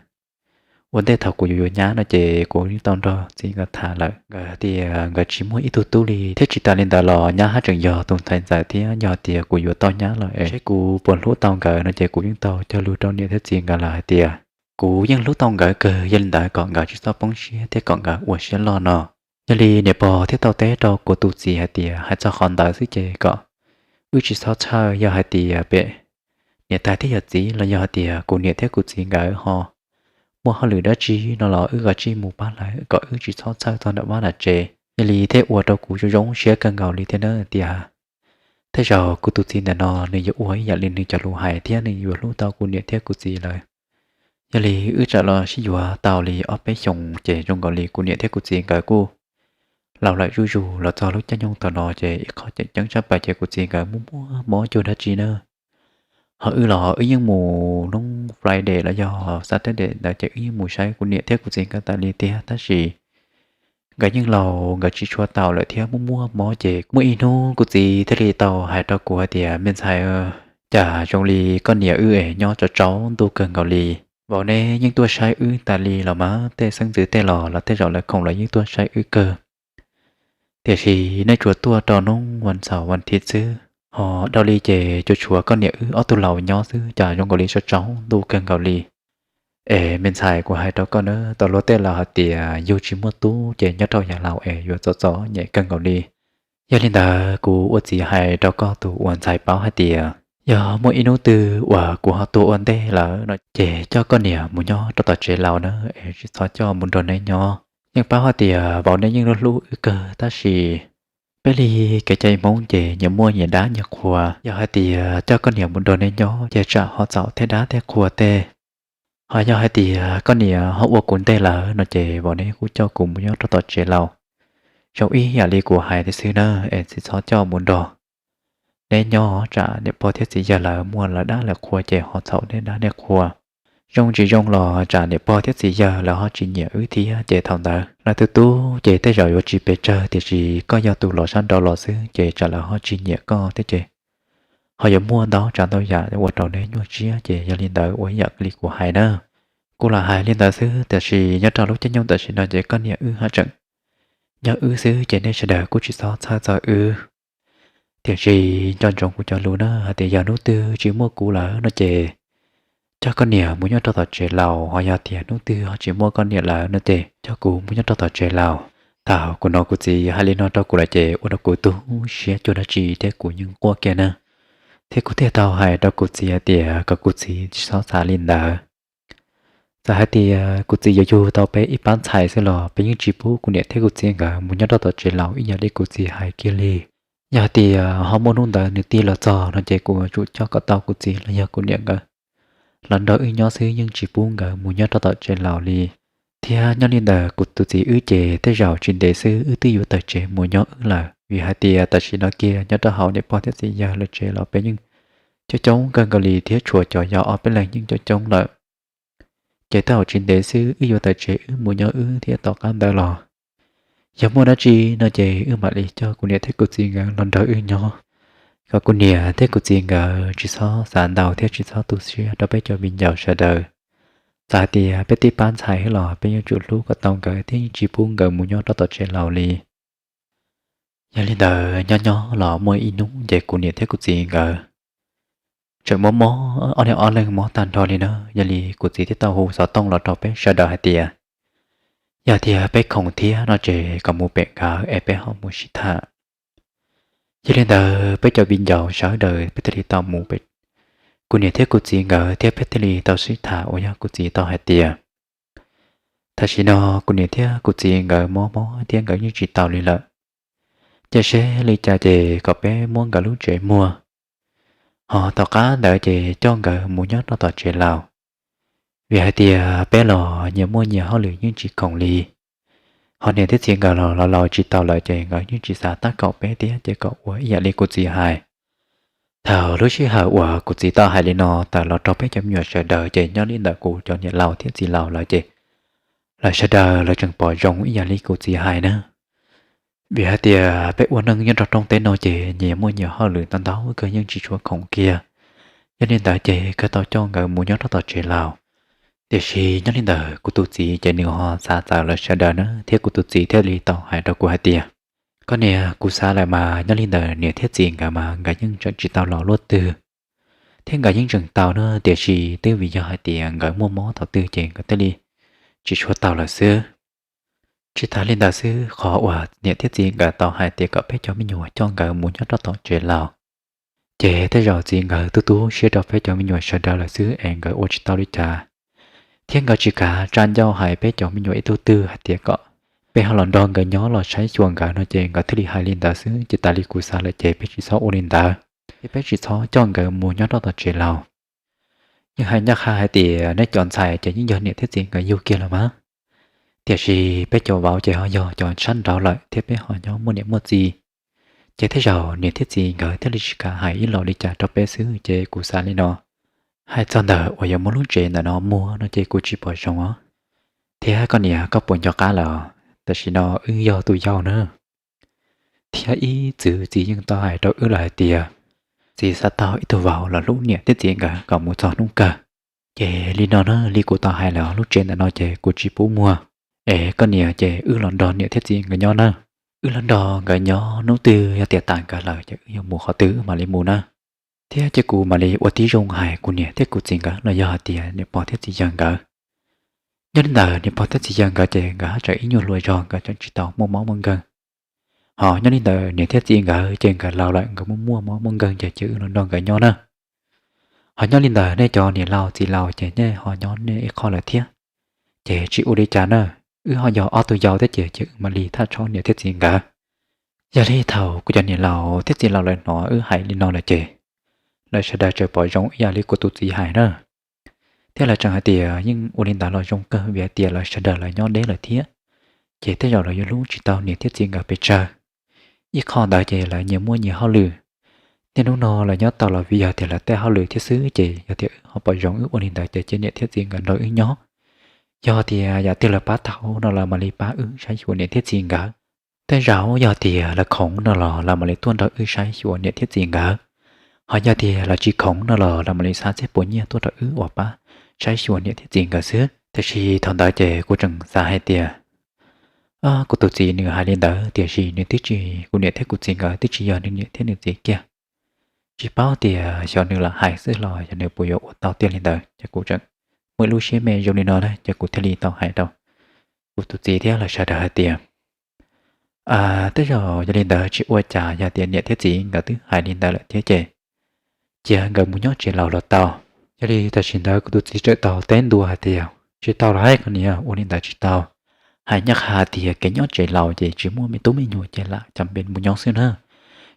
ua ntej thaum kuv yuav yuav nyab no ces kuv yeej tau nrog txiv nkawd tham lawm. Nkawd tias nkawd tsis muaj ib tug tub li, thiab tsis tas li ntawd los nyab haj tseem yog tus ntxhais ntxawm thiab. Yog tias kuv yuav tau nyab los es seb kuv puas hlub tau nkawd no ces kuv yeej tau cog lus rau niam thiab txiv nkawd lawm hais tias kuv yeej hlub tau nkawd kawg, yog li ntawd kom nkawd tsis txhob poob siab thiab kom nkawd ua siab loj no. Yog li niam pog thiaj tau teb rau kuv tus txiv hais tias hais txog qhov ntawd xwb ces kom wb tsis txhob txhawj. Yog hais tias pem niam tais thiab yawm txiv los yog hais tias kuv niam thiab kuv txiv nkawd ho muaj hauj lwm dab tsi no los wb kav tsij mus pab lawv, kom wb tsis txhob txhawj txog nram vaj nram tsev. Yog li thiaj ua rau kuv zoo zoo siab kawg nkaus li thiab na tias tej zaum kuv tus txiv ntawm no nws yuav ua ib yam li nws cov lus hais thiab nws yuav hlub tau kuv niam thiab kuv txiv lawm. Yog li wb tsam los sib yuav tau li ob peb xyoos ces zoo nkaus li kuv niam thiab kuv txiv nkawd kuj laus lawm zuj zus. Los txog lub caij nyoog thaum no ces ib qho tseem ceeb tshaj plaws ces kuv txiv nkawd muaj muaj mob cuag dab tsi na. Ho wb los wb yeej mus hnub Friday los yog Saturday ntawd ces wb yeej mus saib kuv niam thiab kuv txiv nkawd tas li tiag, tab sis nkawd yeej laus, nkawd tsis tshua taus lawm thiab muaj muaj mob. Ces muaj ib hnub kuv txiv thiaj li tau hais rau kuv hais tias, me ntxhais, cas zoo li koj niam wb es nyob tsau tsau ntuj kawg nkaus li. Vauv neb yeej tuaj saib wb tas li los mas, tej xeeb ntxwv tej los los tej zaum lawv khoom los yeej tuaj saib wb kawg. Tiam sis nej tsuas tuaj rau hnub vas xaum vas thiv xwb, ho dhau li ces tsuas tshuav koj niam wb ob tug laus nyob xwb, cas zoo nkaus li tsau tsau ntuj kawg nkaus li. Es me ntxhais, kuv hais rau koj na, tau luag tej laus hais tias yug tsis muaj tub ces nyob rau yav laus es yuav txom txom nyem kawg nkaus li. Yog li ntawd kuv ua txiv hais rau koj tus ua ntxhais paub hais tias yog muaj ib hnub twg uas kuv ho tuag ua ntej lawm no ces coj koj niam mus nyob rau tom tsev laus na, es tsis txhob coj mus nrog neb nyob. Yeej paub hais tias vauv neb yeej hlub hlub wb kawg tab sis peb li kev cai Hmoob ces nyias muaj nyias dab nyias qhua. Yog hais tias coj koj niam mus nrog neb nyob ces tsam ho txhaum tej dab tej qhua tej. Ho yog hais tias koj niam ho ua kuv ntej lawm no ces vauv neb kuj coj kuv mus nyob rau tom tsev laus. Zoo ib yam li kuv hais thiab xwb na, es tsis txhob coj mus nrog neb nyob, tsam niam pog thiab txiv yawg lawv muaj lawv dab lawv qhua ces ho txhaum nej dab nej qhua. Zoo tsis zoo los tsam niam pog thiab txiv yawg lawv ho tsis nyiam wb thiab ces thaum ntawd lawv tus tub ces tej zaum yuav tsis pes tsawg, tiam sis koj yog tus los sab nraud los xwb ces tsam lawv ho tsis nyiam koj thiab ces ho yuav muaj ntau tsav ntau yam ua rau neb nyuaj siab. Ces yog li ntawd ua ib yam li kuv hais na, kuv lam hais li ntawd xwb, tiam sis nyob rau lub caij nyoog tam sim no ces koj niam wb haj tseem nyob wb xwb ces nej sawv daws kuj tsis txhob txhawj txog wb. Tiam sis nco ntsoov kuv cov lus na, hais tias yog hnub twg tsis muaj kuv lawm no ces coj koj niam mus nyob rau tom tsev laus, ho yog tias hnub twg ho tsis muaj koj niam lawm no ces coj kuv mus nyob rau tom tsev laus. Thaum kuv hnov kuv txiv hais li no rau kuv lawm ces ua rau kuv tu siab cuag dab tsi thiab kuv yeej quaj kiag na. Thiab kuv thiaj tau hais rau kuv txiv hais tias kom kuv txiv tsis txhob xav li ntawd. Txawm hais tias kuv txiv yuav yug tau peb ib pab ntxhais xwb los peb yeej tsis pub kuv niam thiab kuv txiv nkawd mus nyob rau tom tsev laus ib yam li kuv txiv hais kiag li. Yog hais tias ho muaj hnub ntawd nws tig los txog no ces kuv yuav tsum coj kom tau kuv txiv los yog kuv niam nkawd los nrog wb nyob xwb, yeej tsis pub nkawd mus nyob rau tom tsev laus li. Thiab nyob li ntawd kuv tus txiv wb ces tej zaum tsis ntev xwb wb twb yuav tawm tsev mus nyob wb lawm, vim hais tias tam sim no kiag nyob rau hauv niam pog thiab txiv yawg lawv tsev los peb yeej coob coob kawg nkaus li thiab tshuav cov yau ob peb leeg yeej coob coob lawm. Ces tej zaum tsis ntev xwb wb yuav tawm tsev wb mus nyob wb thiab tom qab ntawd los yog muaj dab tsi no ces wb mam li coj kuv niam thiab kuv txiv nkawd los nrog wb nyob, kom kuv niam thiab kuv txiv nkawd tsis txhob xav ntau thiab tsis txhob tu siab rau peb cov viv ncaus sawv daws. Txawm hais tias peb tib pab ntxhais los peb yuav tsum hlub kom tau nkawd thiab yeej tsis pub nkawd mus nyob rau tom tsev laus li. Yog li ntawd nyob nyob los muaj ib hnub ces kuv niam thiab kuv txiv nkawd tseem mob mob, ob niag ob leeg mob tag nrho li na. Yog li kuv txiv thiaj tau hu xov tooj los rau peb sawv daws hais tias yog tias peb khoom thiab no ces kom mus pem nkawd es peb ho mus sib tham. Yog li ntawd peb cov viv ncaus sawv daws peb thiaj li tau mus pem kuv niam thiab kuv txiv nkawd thiab peb thiaj li tau sib tham uas yog kuv txiv tau hais tias tam sim no kuv niam thiab kuv txiv nkawd mob mob thiab nkawd yeej tsis taus li lawm, ces seb li cas ces kom peb muab nkawd lub tsev muag, ho tom qab ntawd ces coj nkawd mus nyob rau tom tsev laus. Vim hais tias peb los nyias muaj nyias hauj lwm yeej tsis khoom li, ho niam thiab txiv nkawd los laus tsis taus lawm ces nkawd yeej tsis xav tab kaum peb thiab, ces kom ua ib yam li kuv txiv hais. Thaum lub sij hawm uas kuv txiv tau hais li no tawm los rau peb cov me nyuam sawv daws ces nyob li ntawm kuv cov niam laus thiab txiv laus lawv ces lawv sawv daws lawv tseem pom zoo ib yam li kuv txiv hais na. Vim hais tias peb ua neej nyob rau rooj teb no ces nyias muaj nyias hauj lwm ntau ntau kawg yeej tsis tshua khoom kiag. Yog li ntawd ces kawg tau coj nkawd mus nyob rau tom tsev laus. Tiam sis nyob li ntawd kuv tus txiv ces nws ho xav txawv lawv sawv daws na, thiab kuv tus txiv thiaj li tau hais rau kuv hais tias, koj niam, kuv xav lawm mas nyob li ntawd niam thiab txiv nkawd mas nkawd yeej tseem tsis tau los luaj twg, thiab nkawd yeej tseem tau na, tiam sis twb vim yog hais tias nkawd muaj mob thaum twg ces nkawd thiaj li tsis tshua tau lawm xwb. Tsis tas li ntawd xwb, qhov uas niam thiab txiv nkawd tau hais tias kom peb cov me nyuam coj nkawd mus nyob rau tom tsev laus, ces tej zaum txiv nkawd twb tu siab rau peb cov me nyuam sawv daws lawm xwb es nkawd ua tsis tau li cas. Thiab nkawd tsis kav tsa ncauj hais peb cov me nyuam ib tug twg hais tias kom peb ho los nrog nkawd nyob los saib xyuas nkawd no ces nkawd thiaj li hais li ntawd xwb. Ces tas li kuv xav lawm ces peb tsis txhob ua li ntawd, ces peb tsis txhob coj nkawd mus nyob rau tom tsev laus. Yeej hais ncaj qha hais tias nej cov ntxhais ces yeej yog niam thiab txiv nkawd yug kiag los mas, tiam sis peb cov vauv ces ho yog cov sab nraud lawm thiab peb ho nyob muaj niam muaj txiv, ces tej zaum niam thiab txiv nkawd thiaj li tsis kam hais ib los li cas rau peb xwb. Ces kuv xav li no, hais txog ntawm uas yuav muab lub tsev ntawm no muag no ces kuv tsis pom zoo os. Thiab koj niam, koj puas nco qab lawm? Tam sim no wb yog tus yau na, thiab ib txwm txiv yeej tau hais rau wb lawm hais tias txiv xav tau ib tug vauv los hlub niam thiab txiv nkawd kom mus txog hnub kawg. Ces li no na, li kuv tau hais lawm, lub tsev ntawm no ces kuv tsis pub muag, es koj niam ces wb los nrog niam thiab txiv nkawd nyob na. Wb los nrog nkawd nyob, hnub twg yog tias tas nkawd lawm ces wb yuav mus qhov twg wb mam li mus na. Thiab ces kuv mam li ua tib zoo hais kuv niam thiab kuv txiv nkawd los yog hais tias niam pog thiab txiv yawg nkawd. Nyob li ntawd niam pog thiab txiv yawg nkawd ces nkawd haj tseem ib nyuag hluas zog, nkawd tseem tsis tau muaj mob muaj nkeeg. Ho nyob li ntawd niam thiab txiv nkawd ces nkawd laus lawm, nkawd muaj muaj mob muaj nkeeg ces cia wb los nrog nkawd nyob na. Ho nyob li ntawd nej cov niam laus txiv laus ces nej ho nyob nej ib qho lawm thiab, ces tsis ua li cas na. Wb ho yog ob tug yau thiab ces cia wb mam li thaj tshob niam thiab txiv nkawd. Yog li thaum kuv cov niam laus thiab txiv laus lawv hnov wb hais li no lawm ces lawv sawv daws tseem pom zoo ib yam li kuv tus txiv hais na. Thiab lawv tseem hais tias yeej ua li ntawd los zoo kawg vim hais tias lawv sawv daws lawv nyob deb lawm thiab, ces tej zaum lawv yuav hlub tsis tau niam thiab txiv nkawd pes tsawg. Ib qho ntawd ces lawv nyias muaj nyias hauj lwm. Niaj hnub no lawv nyob tau los vim yog tias lawv tej hauj lwm thiab xwb, ces yog tias wb ho pom zoo wb ua li ntawd ces cia niam thiab txiv nkawd nrog wb nyob. Yog tias yam twg lawv pab tau no lawv mam li pab wb saib xyuas niam thiab txiv nkawd. Tej zaum yog tias lawv khoom no los lawv mam li tuaj nrog wb saib xyuas niam thiab txiv nkawd. Ho yog tias lawv tsis khoom no los lawv mam li xa txhiaj puas nyiaj tuaj rau wb uas pab saib xyuas niam thiab txiv nkawd xwb. Tiam sis thaum ntawd ces kuv tseem xav hais tias, kuv tus txiv nws hais li ntawd tiam sis nws twb tsis, kuv niam thiab kuv txiv nkawd twb tsis yog nws niam thiab nws txiv kiag. Tsis paub tias xyov nws lam hais xwb los yog nws puas yuav ua tau tiag li ntawd, ces kuv tseem muaj ib lub siab me zoo li no na, ces kuv thiaj li tau hais rau kuv tus txiv thiab lawv sawv daws hais tias, tej zaum yog li ntawd tsis ua cas, yog tias niam thiab txiv nkawd twb hais li ntawd lawm thiab ces cia nkawd mus nyob tsev laus los tau. Yog li tam sim ntawd kuv tus txiv tseem tau teb ntua hais tias, tsis tau los hais koj niam, ua li ntawd tsis tau. Hais nyab qha tias kev nyob tsev laus ces tsis muaj me tub me nyuam ces lam cas pes mus nyob xwb na.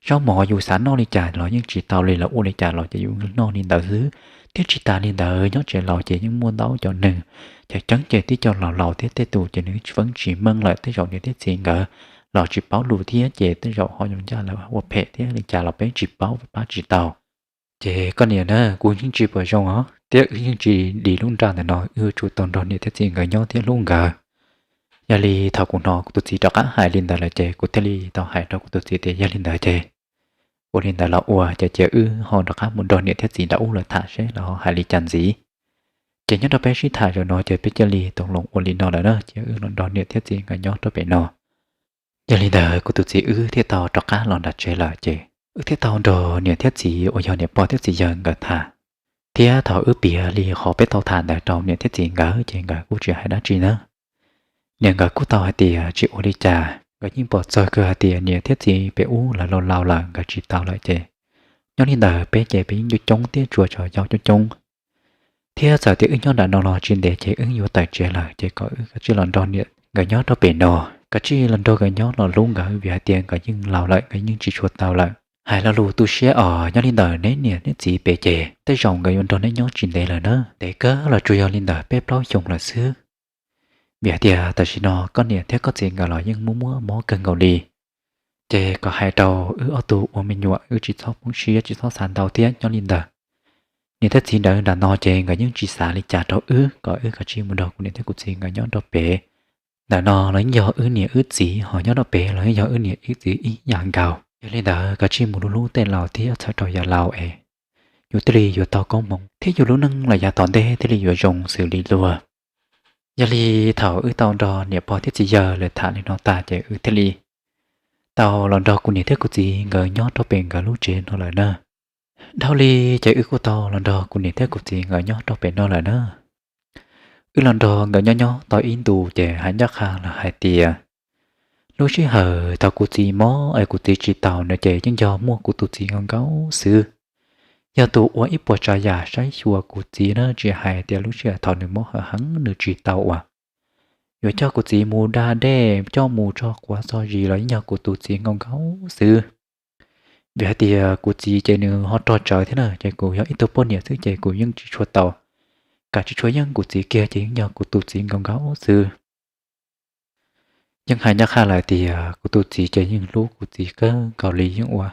Zaub mov yus xav noj li cas los yeej tsis tau li, los ua li cas los ces yus noj li ntawd xwb. Thiab tsis tas li ntawd nyob tsev laus ces yeej muaj ntau cov neeg, cov ceeb ces tib co laus laus thiab tej tus ces nws tsis feeb tsis meej lawm, tej zaum niam thiab txiv nkawd los tsis paub lus thiab ces tej zaum ho zoo ncaj lawv ua phem thiab li cas los peb tsis paub pab tsis tau. Ces koj niam na, kuv yeej tsis pom zoo os, thiab wb yeej tsis dim lub nra ntawm no, wb yuav tsum tau nrog niam thiab txiv nkawd nyob thiab hlub nkawd. Yog li thaum kuv hnov kuv tus txiv rov qab hais li ntawd lawm ces kuv thiaj li tau hais rau kuv tus txiv tias yog li ntawd ces ua li ntawd los ua, ces cia wb ho rov qab mus nrog niam thiab txiv nram ub lawv tham seb lawv ho hais li cas ntxiv. Ces nyob rau peb sib tham zaum no ces peb cia li tau los ua li no lawm na, cia wb los nrog niam thiab txiv nkawd nyob rau pem no. Yog li ntawd kuv tus txiv wb thiaj tau rov qab los nram tsev lawm ces wb thiaj tau nrog niam thiab txiv uas yog niam pog thiab txiv yawg nkawd tham. Thiab thaum wb piav li qhov peb tau tham ntawd rau niam thiab txiv nkawd ces nkawd kuj tsis hais dab tsi na. Niam nkawd kuj tau hais tias tsis ua li cas, nkawd yeej pom txog kawg hais tias niam thiab txiv pem ub lawv laus laus lawm nkawd tsis tau lawm ces nyob li ntawd peb ces peb yeej coob coob thiab tsuas tseem yau coob coob. Thiab txawm tias wb nyob nram no los tsis ntev ces wb yuav tawm tsev lawm ces kom wb kav tsij los nrog niam nkawd nyob rau pem no, kav tsij los nrog nkawd nyob los hlub nkawd vim hais tias nkawd yeej laus lawm, nkawd yeej tsis tshua tau lawm. Hais lo lus tu siab os, nyob li ntawd neb niam neb txiv pem ces tej zaum nkawd yuav nrog neb nyob tsis ntev lawm na. Ntev kawg los tsuas yog li ntawm peb plaub xyoos lawm xwb. Vim hais tias tam sim no koj niam thiab koj txiv nkawd los yeej muaj muaj mob kawg nkaus li. Ces kom hais rau wb ob tug ua me nyuam wb tsis txhob poob siab tsis txhob xav ntau thiab nyob li ntawd. Niam thiab txiv ntawd nram no ces nkawd yeej tsis xav li cas rau wb, kom wb kav tsij mus nrog kuv niam thiab kuv txiv nkawd nyob rau pem. Ntawm no los yeej yog wb niam wb txiv, ho nyob rau pem los yeej yog wb niam wb txiv ib yam nkaus. Yog li ntawd kav tsij mus hlub hlub tej laus thiab txhawm rau yam laus es yus thiaj li yuav tau koob hmoov thiab yus lub neej los yav tom ntej thiaj li yuav zoo xws li luag. Yog li thaum wb tau nrog niam pog thiab txiv yawg lawv tham li no tas ces wb thiaj li tau los nrog kuv niam thiab kuv txiv nkawd nyob rau pem nkawd lub tsev no lawm na. Dhau li ces wb kuj tau los nrog kuv niam thiab kuv txiv nkawd nyob rau pem no lawm na. Wb los nrog nkawd nyob nyob tau ib ntus ces hais ncaj qha los hais tias lub sij hawm thaum kuv txiv mob es kuv txiv tsis taus no ces yeej yog muaj kuv tus txiv nkaus nkaus xwb. Yog tus ua ib puas tsav yam saib xyuas kuv txiv na, tsis hais tias lub sij hawm thaum nws mob heev heev nws tsis tau uas yuav coj kuv txiv mus da dej, coj mus tso quav tso zis los yeej yog kuv tus txiv nkaus nkaus xwb. Vim hais tias kuv txiv ces nws ho rog tsawv thiab na, ces kuv yog ib tug poj niam xwb ces kuv yeej tsis tshua tau, kam tsis tshua yeej kuv txiv kiag ces yeej yog kuv tus txiv nkaus nkaus xwb. Yeej hais ncaj qha lawm tias kuv tus txiv ces yeej hlub kuv txiv kawg nkaus li, yeej ua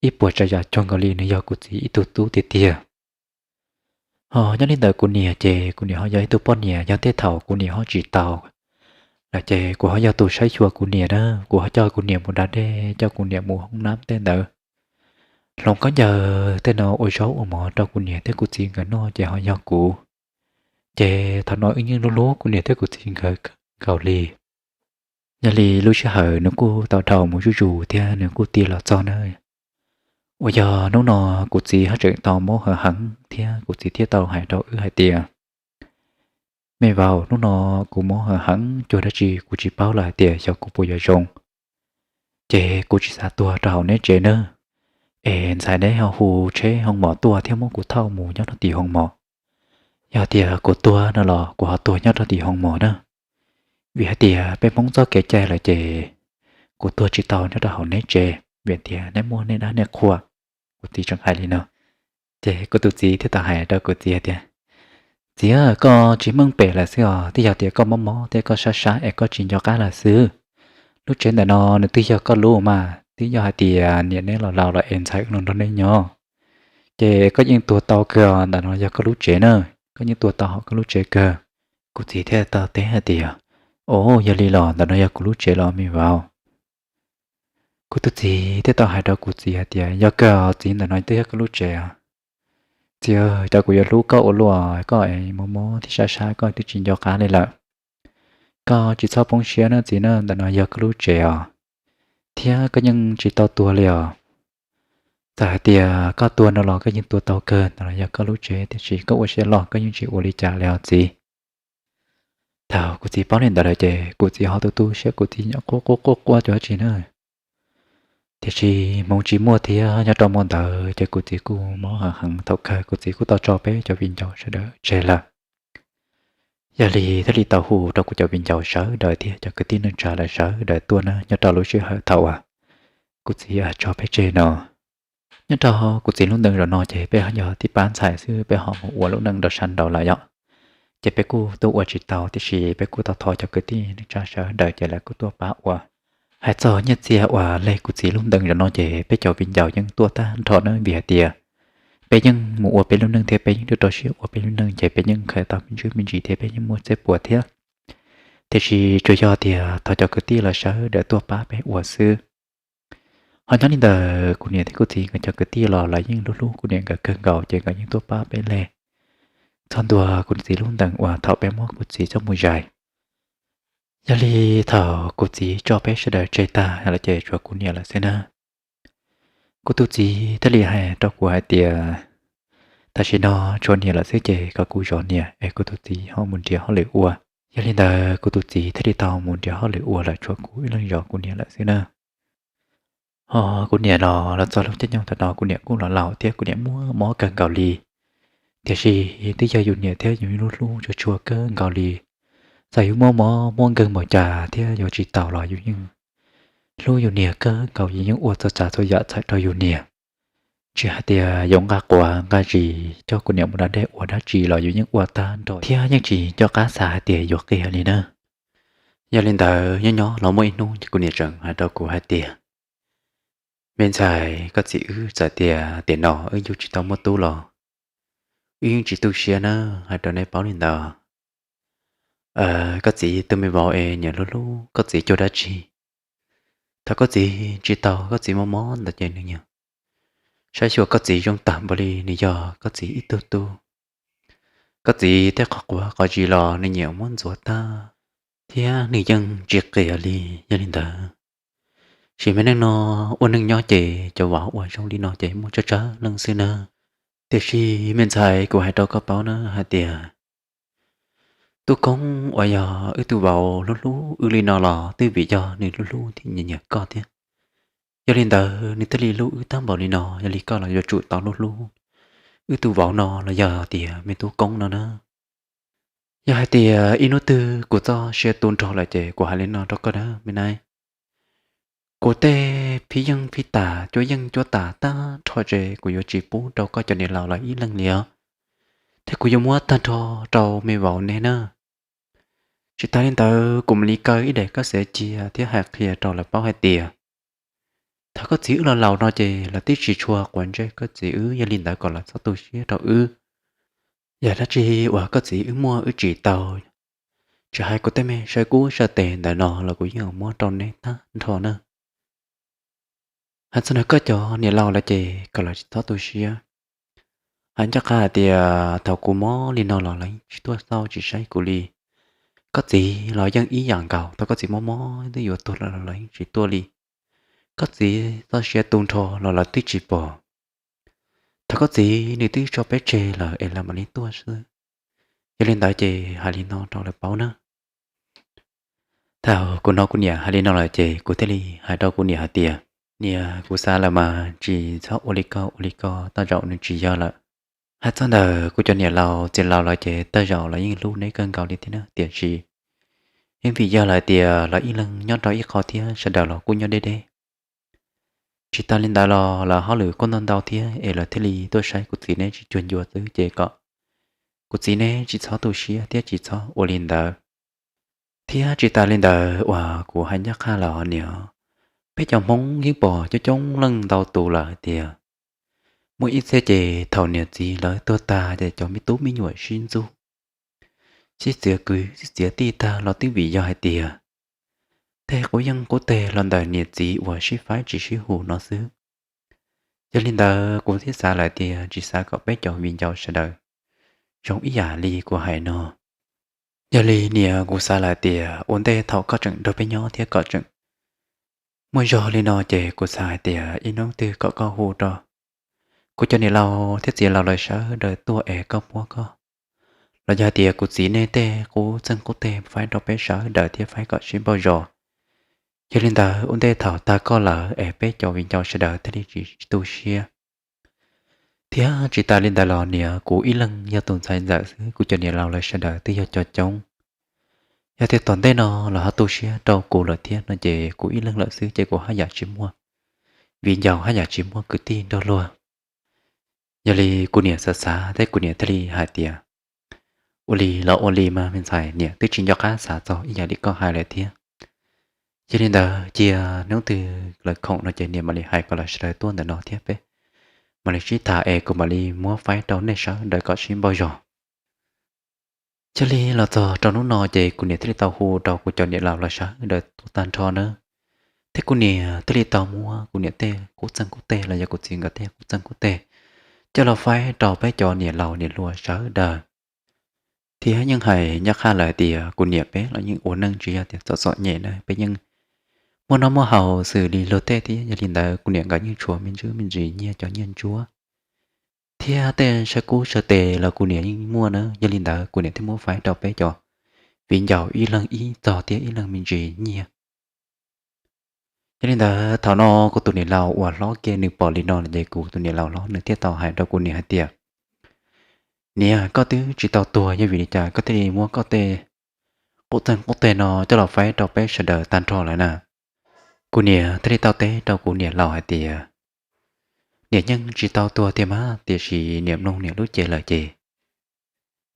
ib puas tsav yam cuag nkaus li nws yog kuv txiv ib tug tub tiag tiag. Ho nyob li ntawd kuv niam ces kuv niam ho yog ib tug poj niam, yog tej thaum kuv niam ho tsis tau lawm ces kuv ho yog tus saib xyuas kuv niam na, kuv ho coj kuv niam mus da dej, coj kuv niam mus hoob nab tej ntawd, hloov khaub ncaws tej no, ua zaub ua mov rau kuv niam thiab kuv txiv nkawd noj ces ho yog kuv. Ces thaum no wb yeej hlub hlub kuv niam thiab kuv txiv nkawd nkaus li. Yog li lub sij hawm nws kuj tau dhau mus zuj zus thiab nws kuj ti los txog na. Uas yog hnub no kuv txiv ho tseem tau mob heev heev thiab kuv txiv thiaj tau hais rau wb hais tias, me vauv, hnub no kuv mob heev heev cuag dab tsi kuv tsis paub lawm hais tias xyov kuv puas yuav zoo. Ces kuv tsis xav tuag rau hauv neb tsev nawb. Es ntxhais neb ho hu tsheb hoo mom tuaj thiab muab kuv thauj mus nyob rau tim hoo mom. Yog tias kuv tuag no los kuv ho tuag nyob rau tim hoo mom na. Vim hais tias peb Hmoob txoj kev cai lawm ces kuv tuag tsis tau nyob rau hauv neb tsev, vim tias neb muaj nej dab nej qhua. Kuv txiv tseem hais li no. Ces kuv tus txiv thiaj tau hais rau kuv txiv hais tias, txiv, koj tsis meej pem lawm xwb os, twb yog tias koj mob mob thiab koj sab sab es koj tsis nco qab lawm xwb. Lub tsev ntawm no nws twb yog koj lub mas, twb yog hais tias niam neb los laus lawm es ntxhais wb los nrog neb nyob, ces koj yeej tuag tau kawg os, ntawm no yog koj lub tsev na, koj yeej tuag tau hauv koj lub tsev kawg. Kuv txiv thiaj tau teb hais tias, o, yog li los ntawm no yog kuv lub tsev los me vauv? Kuv tus txiv thiaj tau hais rau kuv txiv hais tias, yog kawg os txiv, ntawm no twb yog koj lub tsev os. Txiv, cas kuv yuav hlub koj ua luaj, koj es mob mob thiab sab sab koj twb tsis nco qab li lawm. Koj tsis txhob poob siab na txiv na, ntawm no yog koj lub tsev os, thiab koj yeej tsis tau tuag li os. Txawm hais tias koj tuag no los koj yeej tuag tau kawg, ntawm no yog koj lub tsev, tiam sis koj ua siab loj, koj yeej tsis ua li cas li os txiv. Thaum kuv txiv paub li ntawd lawm ces kuv txiv ho tu tu siab, kuv txiv nyuam qhuav quaj quaj quaj cuag dab tsi na. Tiam sis hmoov tsis muaj thiab, nyob rau hmo ntawd ces kuv txiv kuj mob heev heev thaum kawg, kuv txiv kuj tau tso peb cov viv ncaus sawv daws tseg lawm. Yog li thiaj li tau hu rau kuv cov viv ncaus sawv daws thiab cov kwv tij neej tsa lawv sawv daws tuaj na, nyob rau lub sij hawm thaum uas kuv txiv tso peb tseg no. Nyob rau kuv txiv lub ntees zaum no ces peb ho yog tib pab ntxhais xwb, peb ho mus ua lub neej rau sab nraud lawm yom. Ces peb kuj tuaj ua tsis tau, tiam sis peb kuj tau thov cov kwv tij neej tsa sawv daws ces lawv kuj tuaj pab ua. Hais txog nyiaj txiag uas leg kuv txiv lub ntees zaum no ces peb cov viv ncaus yeej tuaj tag nrho na, vim hais tias peb yeej mus ua peb lub neej thiab peb yeej rau siab ua peb lub neej ces peb yeej khaws tau me ntsis me ntsis thiab peb yeej muaj txhiaj puas thiab. Tiam sis tsuas yog tias thov cov kwv tij los sawv daws tuaj pab peb ua xwb. Ho nyob li ntawd kuv niam thiab kuv txiv nkawd cov kwv tij los lawv yeej hlub hlub kuv niam nkawd kawg nkaus ces nkawd yeej tuaj pab peb leg txog ntua kuv txiv lub ntees uas thaum peb muab kuv txiv coj mus zais. Yog li thaum kuv txiv tso peb sawv daws tseg tag lawm ces tshuav kuv niam lawm xwb na. Kuv tus txiv thiaj li hais rau kuv hais tias, tam sim no tshuav niam lawm xwb ces kom kuv zov niam es kuv tus txiv ho mus nrhiav hauj lwm ua. Yog li ntawd kuv tus txiv thiaj li tau mus nrhiav hauj lwm ua lawm, tshuav kuv ib leeg zov kuv niam lawm xwb na. Ho kuv niam los los txog lub caij nyoog thaum no kuv niam kuj los laus thiab kuv niam muaj mob kawg nkaus li. Tiam sis twb yog yus niam thiab yus hlub hlub tshua tshua kawg nkaus li. Txawm yus muaj mob muaj nkeeg npaum cas thiab yuav tsis taus los yus yeej hlub yus niam kawg nkaus, yus yeej ua txhua tsav txhua yam txhawm rau yus niam. Tsis hais tias yuav nqa quav nqa zis coj kuv niam mus da dej ua dab tsi los yus yeej ua tag nrho thiab yeej tsis nco qab xav hais tias yuav qias li na. Yog li ntawd nyob nyob los muaj ib hnub kuv niam tseem hais rau kuv hais tias, me ntxhais, koj txiv wb txawm tias tiam no wb yug tsis tau muaj tub los wb yeej tsis tu siab na, hais rau neb paub li ntawd. Koj txiv tus me vauv es niam hlub hlub koj txiv cuag dab tsi. Thaum koj txiv tsis tau, koj txiv mob mob ntawd ces nws nyiam saib xyuas koj txiv zoo tag npaum li nws yog koj txiv ib tug tub. Koj txiv tej qhov quav qhov zis los nws nyiam muab ntxuav tag, thiab nws yeej tsis qias li. Yog li ntawd, sim me neej no ua neej nyob ces cov vauv uas zoo li no ces muaj tsawg tsawg leej xwb na. Tiam sis me ntxhais, kuv hais rau koj paub na hais tias tub Koob uas yog wb tus vauv hlub hlub wb li no los twb vim yog nws hlub hlub thiab nyiam nyiam koj thiab. Yog li ntawd nws thiaj li hlub wb tag npaum li no, yog li koj los yuav tsum tau hlub hlub wb tus vauv no los yog tias me tub Koob no na. Yog hais tias ib hnub twg kuv txoj sia tu nrho lawm ces kuv hais li no rau koj na me nab. Kuv tej phij yeej phij tas, cuab yeej cuab tas tag nrho ces kuv yuav tsis pub rau koj cov niam laus lawv ib leeg li os, thiab kuv yuav muab tag nrho rau me vauv neb na. Tsis tas li ntawd kuv mam li kaw ib daim koj xav cia thiab hais qhia rau lawv paub hais tias thaum koj txiv wb los laus no ces lawv twb tsis tshua quav ntsej koj txiv wb, yog li ntawd kom lawv txhob tu siab rau wb. Yam dab tsi uas koj txiv wb muaj wb tsis tau, tsis hais kuv tej me saw kub saw tes ntawm no los kuv yeej muab rau neb tag nrho na. Hais txog ntawm koj cov niam laus lawv ces kom lawv tsis txhob tu siab. Hais ncaj qha hais tias thaum kuv mob li no los lawv yeej tsis tuaj xauj tsis saib kuv li. Koj txiv los yeej ib yam nkaus, thaum koj txiv mob mob twb yuav tuag los lawv yeej tsis tuaj li. Koj txiv txoj sia tu nrho los lawv twb tsis pom. Thaum koj txiv nws twb tso peb tseg lawm es lawv mam li tuaj xwb. Yog li ntawd ces hais li no rau lawv paub na. Thaum kuv hnov kuv niam hais li no lawm ces kuv thiaj li hais rau kuv niam hais tias, niam, kuv xav lawm mas tsis txhob ua li ko ua li ko, tej zaum nws tsis yog lawm. Hais txog ntawm kuv cov niam laus txiv laus lawv ces tej zaum lawv yeej hlub neb kawg nkaus li thiab na, tiam sis yeej vim yog lawm tias lawv ib leeg nyob rau ib qho thiab sawv daws los kuj nyob deb deb. Tsis tas li ntawd los lawv hauj lwm kuj ntau ntau thiab es lawv thiaj li tuaj saib kuv txiv neb tsis cuag ncua xwb, ces kom kuv txiv neb tsis txhob tu siab thiab tsis txhob ua li ntawd. Thiab tsis tas li ntawd uas kuv hais ncaj qha los niam, peb cov Hmoob yeej pom coob coob leej ntau tus lawm hais tias muaj ib txhia ces thaum niam txiv lawv tuag tag ces cov me tub me nyuam sib ntxub, sib txiav kwv sib txiav tij tag los twb vim yog hais tias tej qub yeej qub teg los ntawm niam txiv uas sib faib tsis sib hum no xwb. Yog li ntawd kuv thiaj xav lawm tias tsis xav kom peb cov viv ncaus sawv daws zoo ib yam li kuv hais no. Yog li niam, kuv xav lawm tias ua ntej thaum koj tseem nrog peb nyob thiab koj tseem muaj zog li no ces kuv xav hais tias ib hnub twg kom koj hu rau kuv cov niam laus thiab txiv laus lawv sawv daws tuaj es koj muab koj, los yog tias kuv txiv nej tej qub txeeg qub teg faib rau peb sawv daws thiab faib kom sib npaug zos. Yog li ntawd ua ntej thaum tag koj lawm es peb cov viv ncaus sawv daws thiaj li tsis tu siab. Thiab tsis tas li ntawd los niam, kuv ib leeg yog tus ntxhais ntxawm xwb, kuv cov niam laus lawv sawv daws twb yog cov coob. Yog tias tom ntej no los ho tu siab rau kuv lawm thiab no ces kuv ib leeg lawm xwb ces kuv haj yam tsis muaj viv ncaus haj yam tsis muaj kwv tij nrog luag. Yog li kuv niam xav xav thiab kuv niam thiaj li hais tias, ua li los ua li mas me ntxhais, niam twb tsis nco qab xav txog ib yam li koj hais lawm thiab. Yog li ntawd cia hnub twg lawv khoom no ces niam mam li hais kom lawv sawv daws tuaj ntawm no thiab peb mam li sib tham es kuv mam li muab faib rau nej sawv daws kom sib npaug zog. Cia li los txog rau hnub no ces kuv niam thiaj li tau hu rau kuv cov niam laus los sawv daws tuaj tag nrho nawb. Thiab kuv niam thiaj li tau muab kuv niam tej qub txeeg qub teg los yog kuv txiv nkawd tej qub txeeg qub teg coj los faib rau peb cov niam laus niam hluas sawv daws. Thiab yeej hais ncaj qha lawm tias kuv niam peb los yeej ua neej tsis yog tias txom txom nyem na, peb yeej muaj noj muaj haus xws li luag tej thiab. Yog li ntawd kuv niam nkawd yeej tshuav me ntsis me ntsis nyiaj cov nyiaj ntsuab thiab tej saw kub saw tes los kuv niam yeej muaj na. Yog li ntawd kuv niam thiaj muab faib rau peb cov viv ncaus ib leeg ib txog thiab ib leeg me ntsis nyiaj. Yog li ntawd thaum no kuv tus niam laus uas hlob kiag nws pom li no lawm ces kuv tus niam laus hlob nws thiaj tau hais rau kuv niam hais tias, niam, koj twb tsis tau tuag, yog vim li cas koj thiaj li muab koj tej qub txeeg qub teg no coj los faib rau peb sawv daws tag nrho lawm na? Kuv niam thiaj li tau teb rau kuv niam laus hais tias, niam yeej tsis tau tuag tiag mas, tiam sis niam mloog niam lub cev lawm ces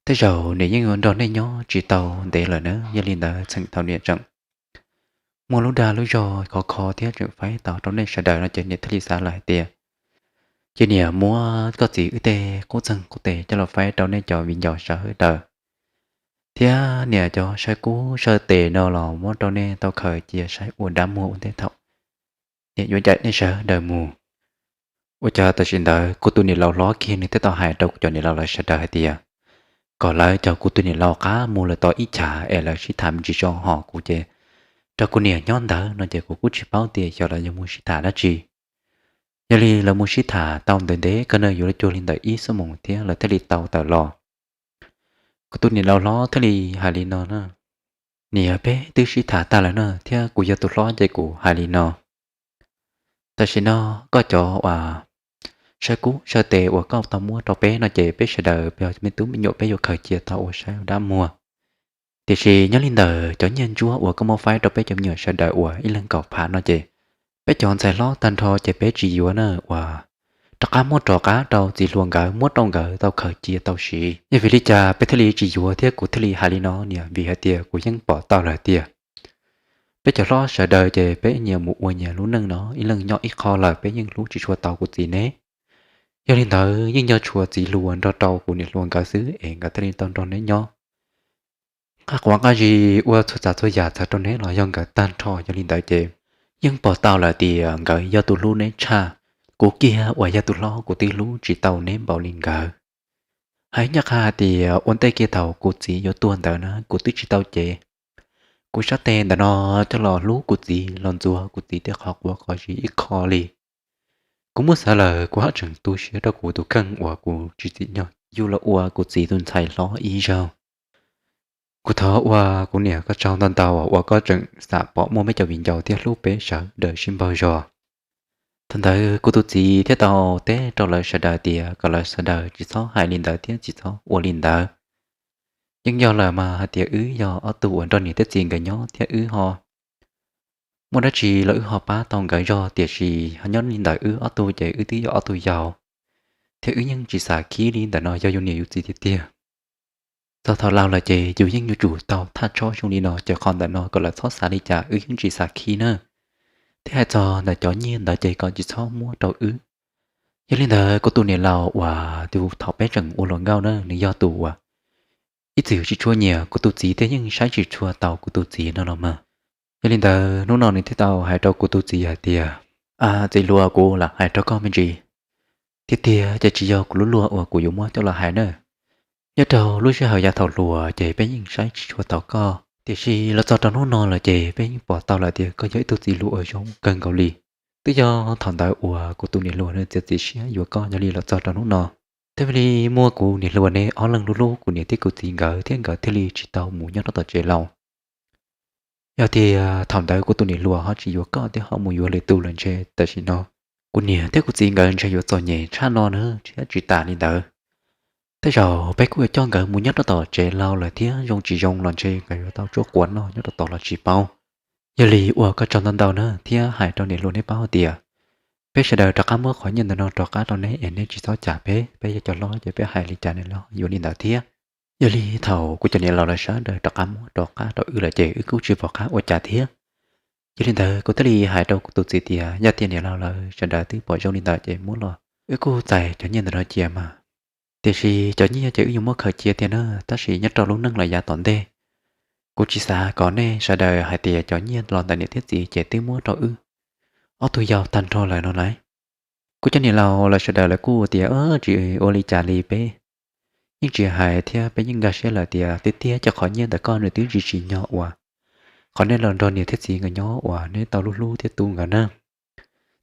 tej zaum niam yeej yuav nrog nej nyob tsis tau ntev lawm na. Yog li ntawd txheem thaum niam tseem muaj lub dag lub zog khov kho thiab tseem faib tau rau nej sawv daws no ces niam thiaj li xav lawm hais tias, ces niam muab koj txiv wb tej qub txeeg qub tes coj los faib rau nej cov viv ncaus sawv daws, thiab niam cov saw kub saw tes no los muab rau nej tau khaws cia saib ua dab muag ua ntej thaum niam yuav cais nej sawv daws mus. Ua cas tam sim ntawd kuv tus niam laus hlob kiag nws thiaj tau hais rau kuv cov niam laus lawv sawv daws hais tias kom lawv coj kuv tus niam laus qab mus lawm tau ib chav es lawv sib tham me ntsis tso, ho kuv ces rau kuv niam nyob ntawd no ces kuv kuj tsis paub tias xyov lawv yuav mus sib tham dab tsi. Yog li lawv mus sib tham tau ntev ntev kawg no, yuav luag cuag li ntawm ib xuab moos thiab lawv thiaj li tau tawm los. Kuv tus niam laus hlob thiaj li hais li no na: Niam, peb twb sib tham tag lawm na, thiab kuv yog tus hlob ces kuv hais li no: Tam sim no koj cov uas saw kub saw tes uas koj tau muab rau peb no ces peb sawv daws yog me tub me nyuam peb yuav khaws cia tau ua saib ua dab muag. Tiam sis nyob li ntawm cov nyiaj ntsuab uas koj muab faib rau peb cov me nyuam sawv daws uas ib leeg kaum phav no ces peb cov ntxhais hlob tag nrho ces peb tsis yuav na, uas rov qab muab rov qab rau txiv hluas nkawd, muab rau nkawd tau khaws cia tau siv. Yog vim li cas peb thiaj li tsis yuav thiab kuv thiaj li hais li no, niam? Vim hais tias kuv yeej pom tau lawm tias peb cov hlob sawv daws ces peb nyias mus ua nyias lub neej no, ib leeg nyob ib qho lawm, peb yeej hlub tsis tshua tau kuv txiv neb. Yog li ntawd yeej yog tshuav txiv hluas nrog rau kuv niam hluas nkawd xwb es nkawd thiaj li tau nrog neb nyob. Nqaj quav nqaj zis ua txhua tsav txhua yam txawm rau neb los yog nkawd tag nrho. Yog li ntawd ces yeej pom tau lawm tias nkawd yog tus hlub neb tshaj. Kuv kiag uas yog tus hlob kuv twb hlub tsis tau neb npaum li nkawd. Hais nyob qha hais tias ua ntej kiag thaum kuv txiv yuav tuag ntawd na, kuv twb tsis tau cev kuv sab tes ntawm no coj los hlub kuv txiv, los ntxuav kuv txiv tej qhov quav qhov zis ib qho li. Kuv muab xav lawm kuv haj tseem tu siab rau kuv tus kheej uas kuv tsis tsim nyog yug los ua kuv txiv tus ntxhais hlob ib zaug. Kuv thov ua kuv niam koj tsaug ntau ntau uas koj tseem xam pom muaj peb cov viv ncaus thiab hlub peb sawv daws sib npaug zog. Thaum ntawd kuv tus txiv thiaj tau teb rau lawv sawv daws tias kom lawv sawv daws tsis txhob hais li ntawd thiab tsis txhob ua li ntawd. Yeej yog lawm mas, hais tias wb yog ob tug uas nrog niam thiab txiv nkawd nyob thiab wb ho muaj dab tsi los wb ho pab tau nkawd zog, tiam sis ho nyob li ntawm wb ob tug ces wb twb yog ob tug yau, thiab wb yeej tsis xav khib li ntawm no yog yus niam yus txiv tiag tiag. Txog thaum laus lawm ces yus yeej yuav tsum tau thaj tshob zoo li no, ces qhov ntawm no kom lawv txhob xav li cas wb yeej tsis xav khib na. Thiab hais txog ntawm cov nyiaj ntawd ces kom tsis txhob muab rau wb. Yog li ntawd kuv tus niam laus uas tus thaum peb tseem ua hluas nkauj na, nws yog tus uas ib txwm tsis tshua nyiam kuv tus txiv thiab yeej saib tsis tshua tau kuv tus txiv no los mas. Yog li ntawd hnub no nws thiaj tau hais rau kuv tus txiv hais tias, A txiv hluas, kuv lam hais rau koj me ntsis, tiag tiag ces tsis yog kuv lub luag uas kuv yuav muab coj los hais na. Nyob rau lub sij hawm yav thaum hluas ces peb yeej saib tsis tshua tau koj, tiam sis los txog rau hnub no lawm ces peb yeej pom tau lawm tias koj yog ib tug txiv hluas uas zoo kawg nkaus li. Twb yog thaum ntawd uas kuv tus niam hluas nws txiav txim siab yuav koj, yog li los txog rau hnub no thiaj li muaj kuv niam hluas neb ob leeg hlub hlub kuv niam thiab kuv txiv nkawd, thiab nkawd thiaj li tsis tau mus nyob rau tom tsev laus. Yog tias thaum ntawd kuv tus niam hluas ho tsis yuav koj thiab ho mus yuav lwm tus lawm ntshe tam sim no kuv niam thiab kuv txiv nkawd ntshe yuav txom nyem tshaj no na, thiab tsis tas li ntawd, tej zaum peb kuj yuav coj nkawd mus nyob rau tom tsev laus lawm thiab, zoo tsis zoo los ntshe nkawd yuav tau tsuab quav noj nyob rau tod los tsis paub. Yog li ua koj tsaug ntau ntau na, thiab hais rau niam hluas neb paub hais tias peb sawv daws rov qab muab qhov nyiaj ntawm no rov qab rau neb es neb tsis txhob cam peb, peb yog cov hlob ces peb hais li cas nws los yuav li ntawd thiab. Yog li thaum kuv cov niam laus lawv sawv daws rov qab muab rov qab rau wb lawm ces wb kuj tsis pom qab ua cas thiab. Yog li ntawd kuv thiaj li hais rau kuv tus txiv tias yog tias niam laus lawv sawv daws twb pom zoo li ntawd ces muab los wb kuj txais cov nyiaj ntawm no cia mas. Tiam sis cov nyiaj ces wb yuav muab khaws cia tiag na, tab sis nyob rau lub neej los yav tom ntej, kuv tsis xav kom nej sawv daws hais tias cov nyiaj los ntawm niam thiab txiv ces twb muab rau wb ob tug yau tag nrho lawm no lauj. Kuv cov niam laus lawv sawv daws lawv kuj tias tsis ua li cas li, peb yeej tsis hais thiab peb yeej nkag siab lawm tias tiag tiag ces qhov nyiaj ntawm koj nws twb tsis tsim nyog uas qhov nej los nrog niam thiab txiv nkawd nyob uas neb tau hlub hlub thiab tu nkawd na.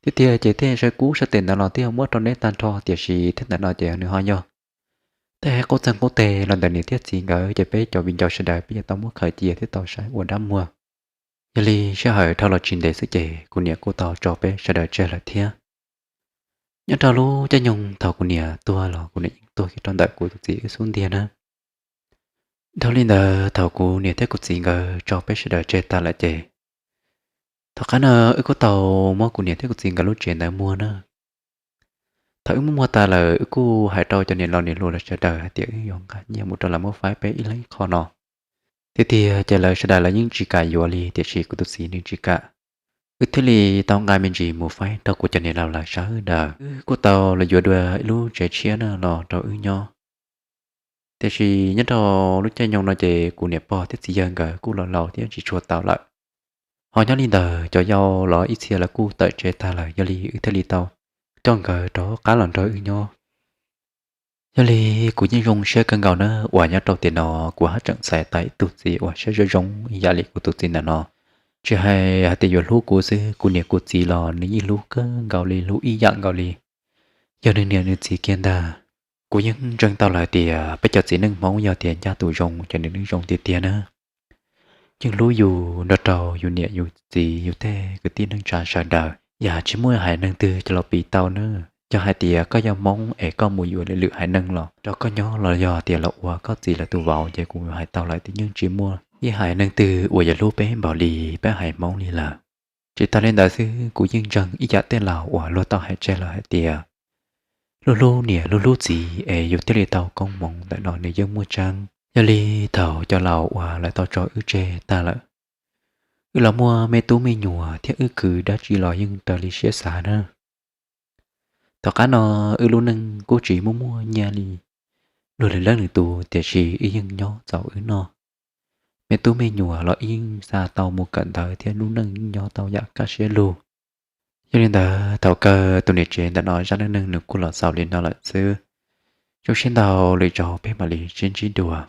Tiag tiag ces tej saw kub saw tes ntawd los twb muab rau neb tag nrho, tiam sis thiab ntawm no ces nws ho yog tej qub txeeg qub teg los ntawm niam thiab txiv nkawd, ces peb cov viv ncaus sawv daws peb yuav tau muab khaws cia thiab tau saib ua dab muag. Yog li sij hawm dhau los tsis ntev xwb ces kuv niam kuj tau tso peb sawv daws tseg lawm thiab. Nyob rau lub caij nyoog thaum kuv niam tuag los kuv niam yeej tuag kiag rau ntawm kuv tus txiv wb xub ntiag na. Dhau li ntawd thaum kuv niam thiab kuv txiv nkawd tso peb sawv daws tseg tas lawm ces, thaum qab no wb kuj tau muab kuv niam thiab kuv txiv nkawd lub tsev ntawd muag na. Thaum wb muab muag tas lawm wb kuj hais rau cov niam laus niam hluas lawv sawv daws hais tias wb yuav nqa nyiaj mus rau lawv muab faib peb ib leeg ib qho no. Tiag tiag ces lawv sawv daws lawv yeej tsis kam yuav li, tiam sis kuv tus txiv nws tsis kam. Wb thiaj li tau nqa me ntsis mus faib rau kuv cov niam laus lawv sawv daws. Wb kuj tau los yuav dua ib lub tsev tshiab na los rau wb nyob. Tiam sis nyob rau lub caij nyoog no ces kuv niam pog thiab txiv yawg nkawd kuj los laus thiab tsis tshua tau lawm. Ho nyob li ntawd cov yau los ib txhia lawv kuj tawm tsev tag lawm, yog li wb thiaj li tau coj coj nkawd rov qab los nrog wb nyob. Yog li kuv yeej zoo siab kawg nkaus na uas nyob rau tiam no kuv haj tseem txais tau ib tug txiv uas siab zoo zoo ib yam li kuv tus txiv ntawm no. Tsis hais hais tias yuav hlub kuv xwb, kuv niam kuv txiv los nws yeej hlub kawg nkaus li, hlub ib yam nkaus li. Yog nws niam nws txiv kiag ntag. Kuv yeej ntseeg tau lawm hais tias peb cov txiv neej Hmoob yog tias ncaj tus zoo ces nws yeej zoo tiag tiag na. Yeej hlub yus nrog rau yus niam yus txiv yus tej kwv tij neej tsa sawv daws, yam tsis muaj haiv neeg twg coj los piv tau na. Yog hais tias koj yog Hmoob es koj mus yuav lwm lwm haiv neeg los nrog koj nyob los yog tias los ua koj txiv lawv tus vauv ces kuv hais tau lawm tias yeej tsis muaj ib haiv neeg twg uas yuav hlub peb npaum li peb haiv Hmoob li lawm. Tsis tas li ntawd xwb, kuv yeej ntseeg ib yam tej laus uas luag tau hais tseg lawm hais tias hlub hlub niam hlub hlub txiv es yus thiaj li tau koob hmoov ntawm no nws yeej muaj tseeb. Yog li thaum cov laus uas lawv tau tso wb tseg tag lawm, wb los muaj me tub me nyuam thiab wb khwv dab tsi los yeej raws li siab xav na. Tom qab no wb lub neej kuj tsis muaj muaj nyiaj li luag lwm leej lwm tus, tiam sis wb yeej nyob txaus wb noj. Me tub me nyuam los wb yeej xa tau mus kawm ntawv thiab lub neej yeej nyob tau yam kaj siab lug. Yog li ntawd thaum kawg tus niam tsev ntawm no zaj neej neeg nws kuj los xaus li no lawm xwb. Zoo siab ntau, lwm zaus peb mam li sib ntsib dua.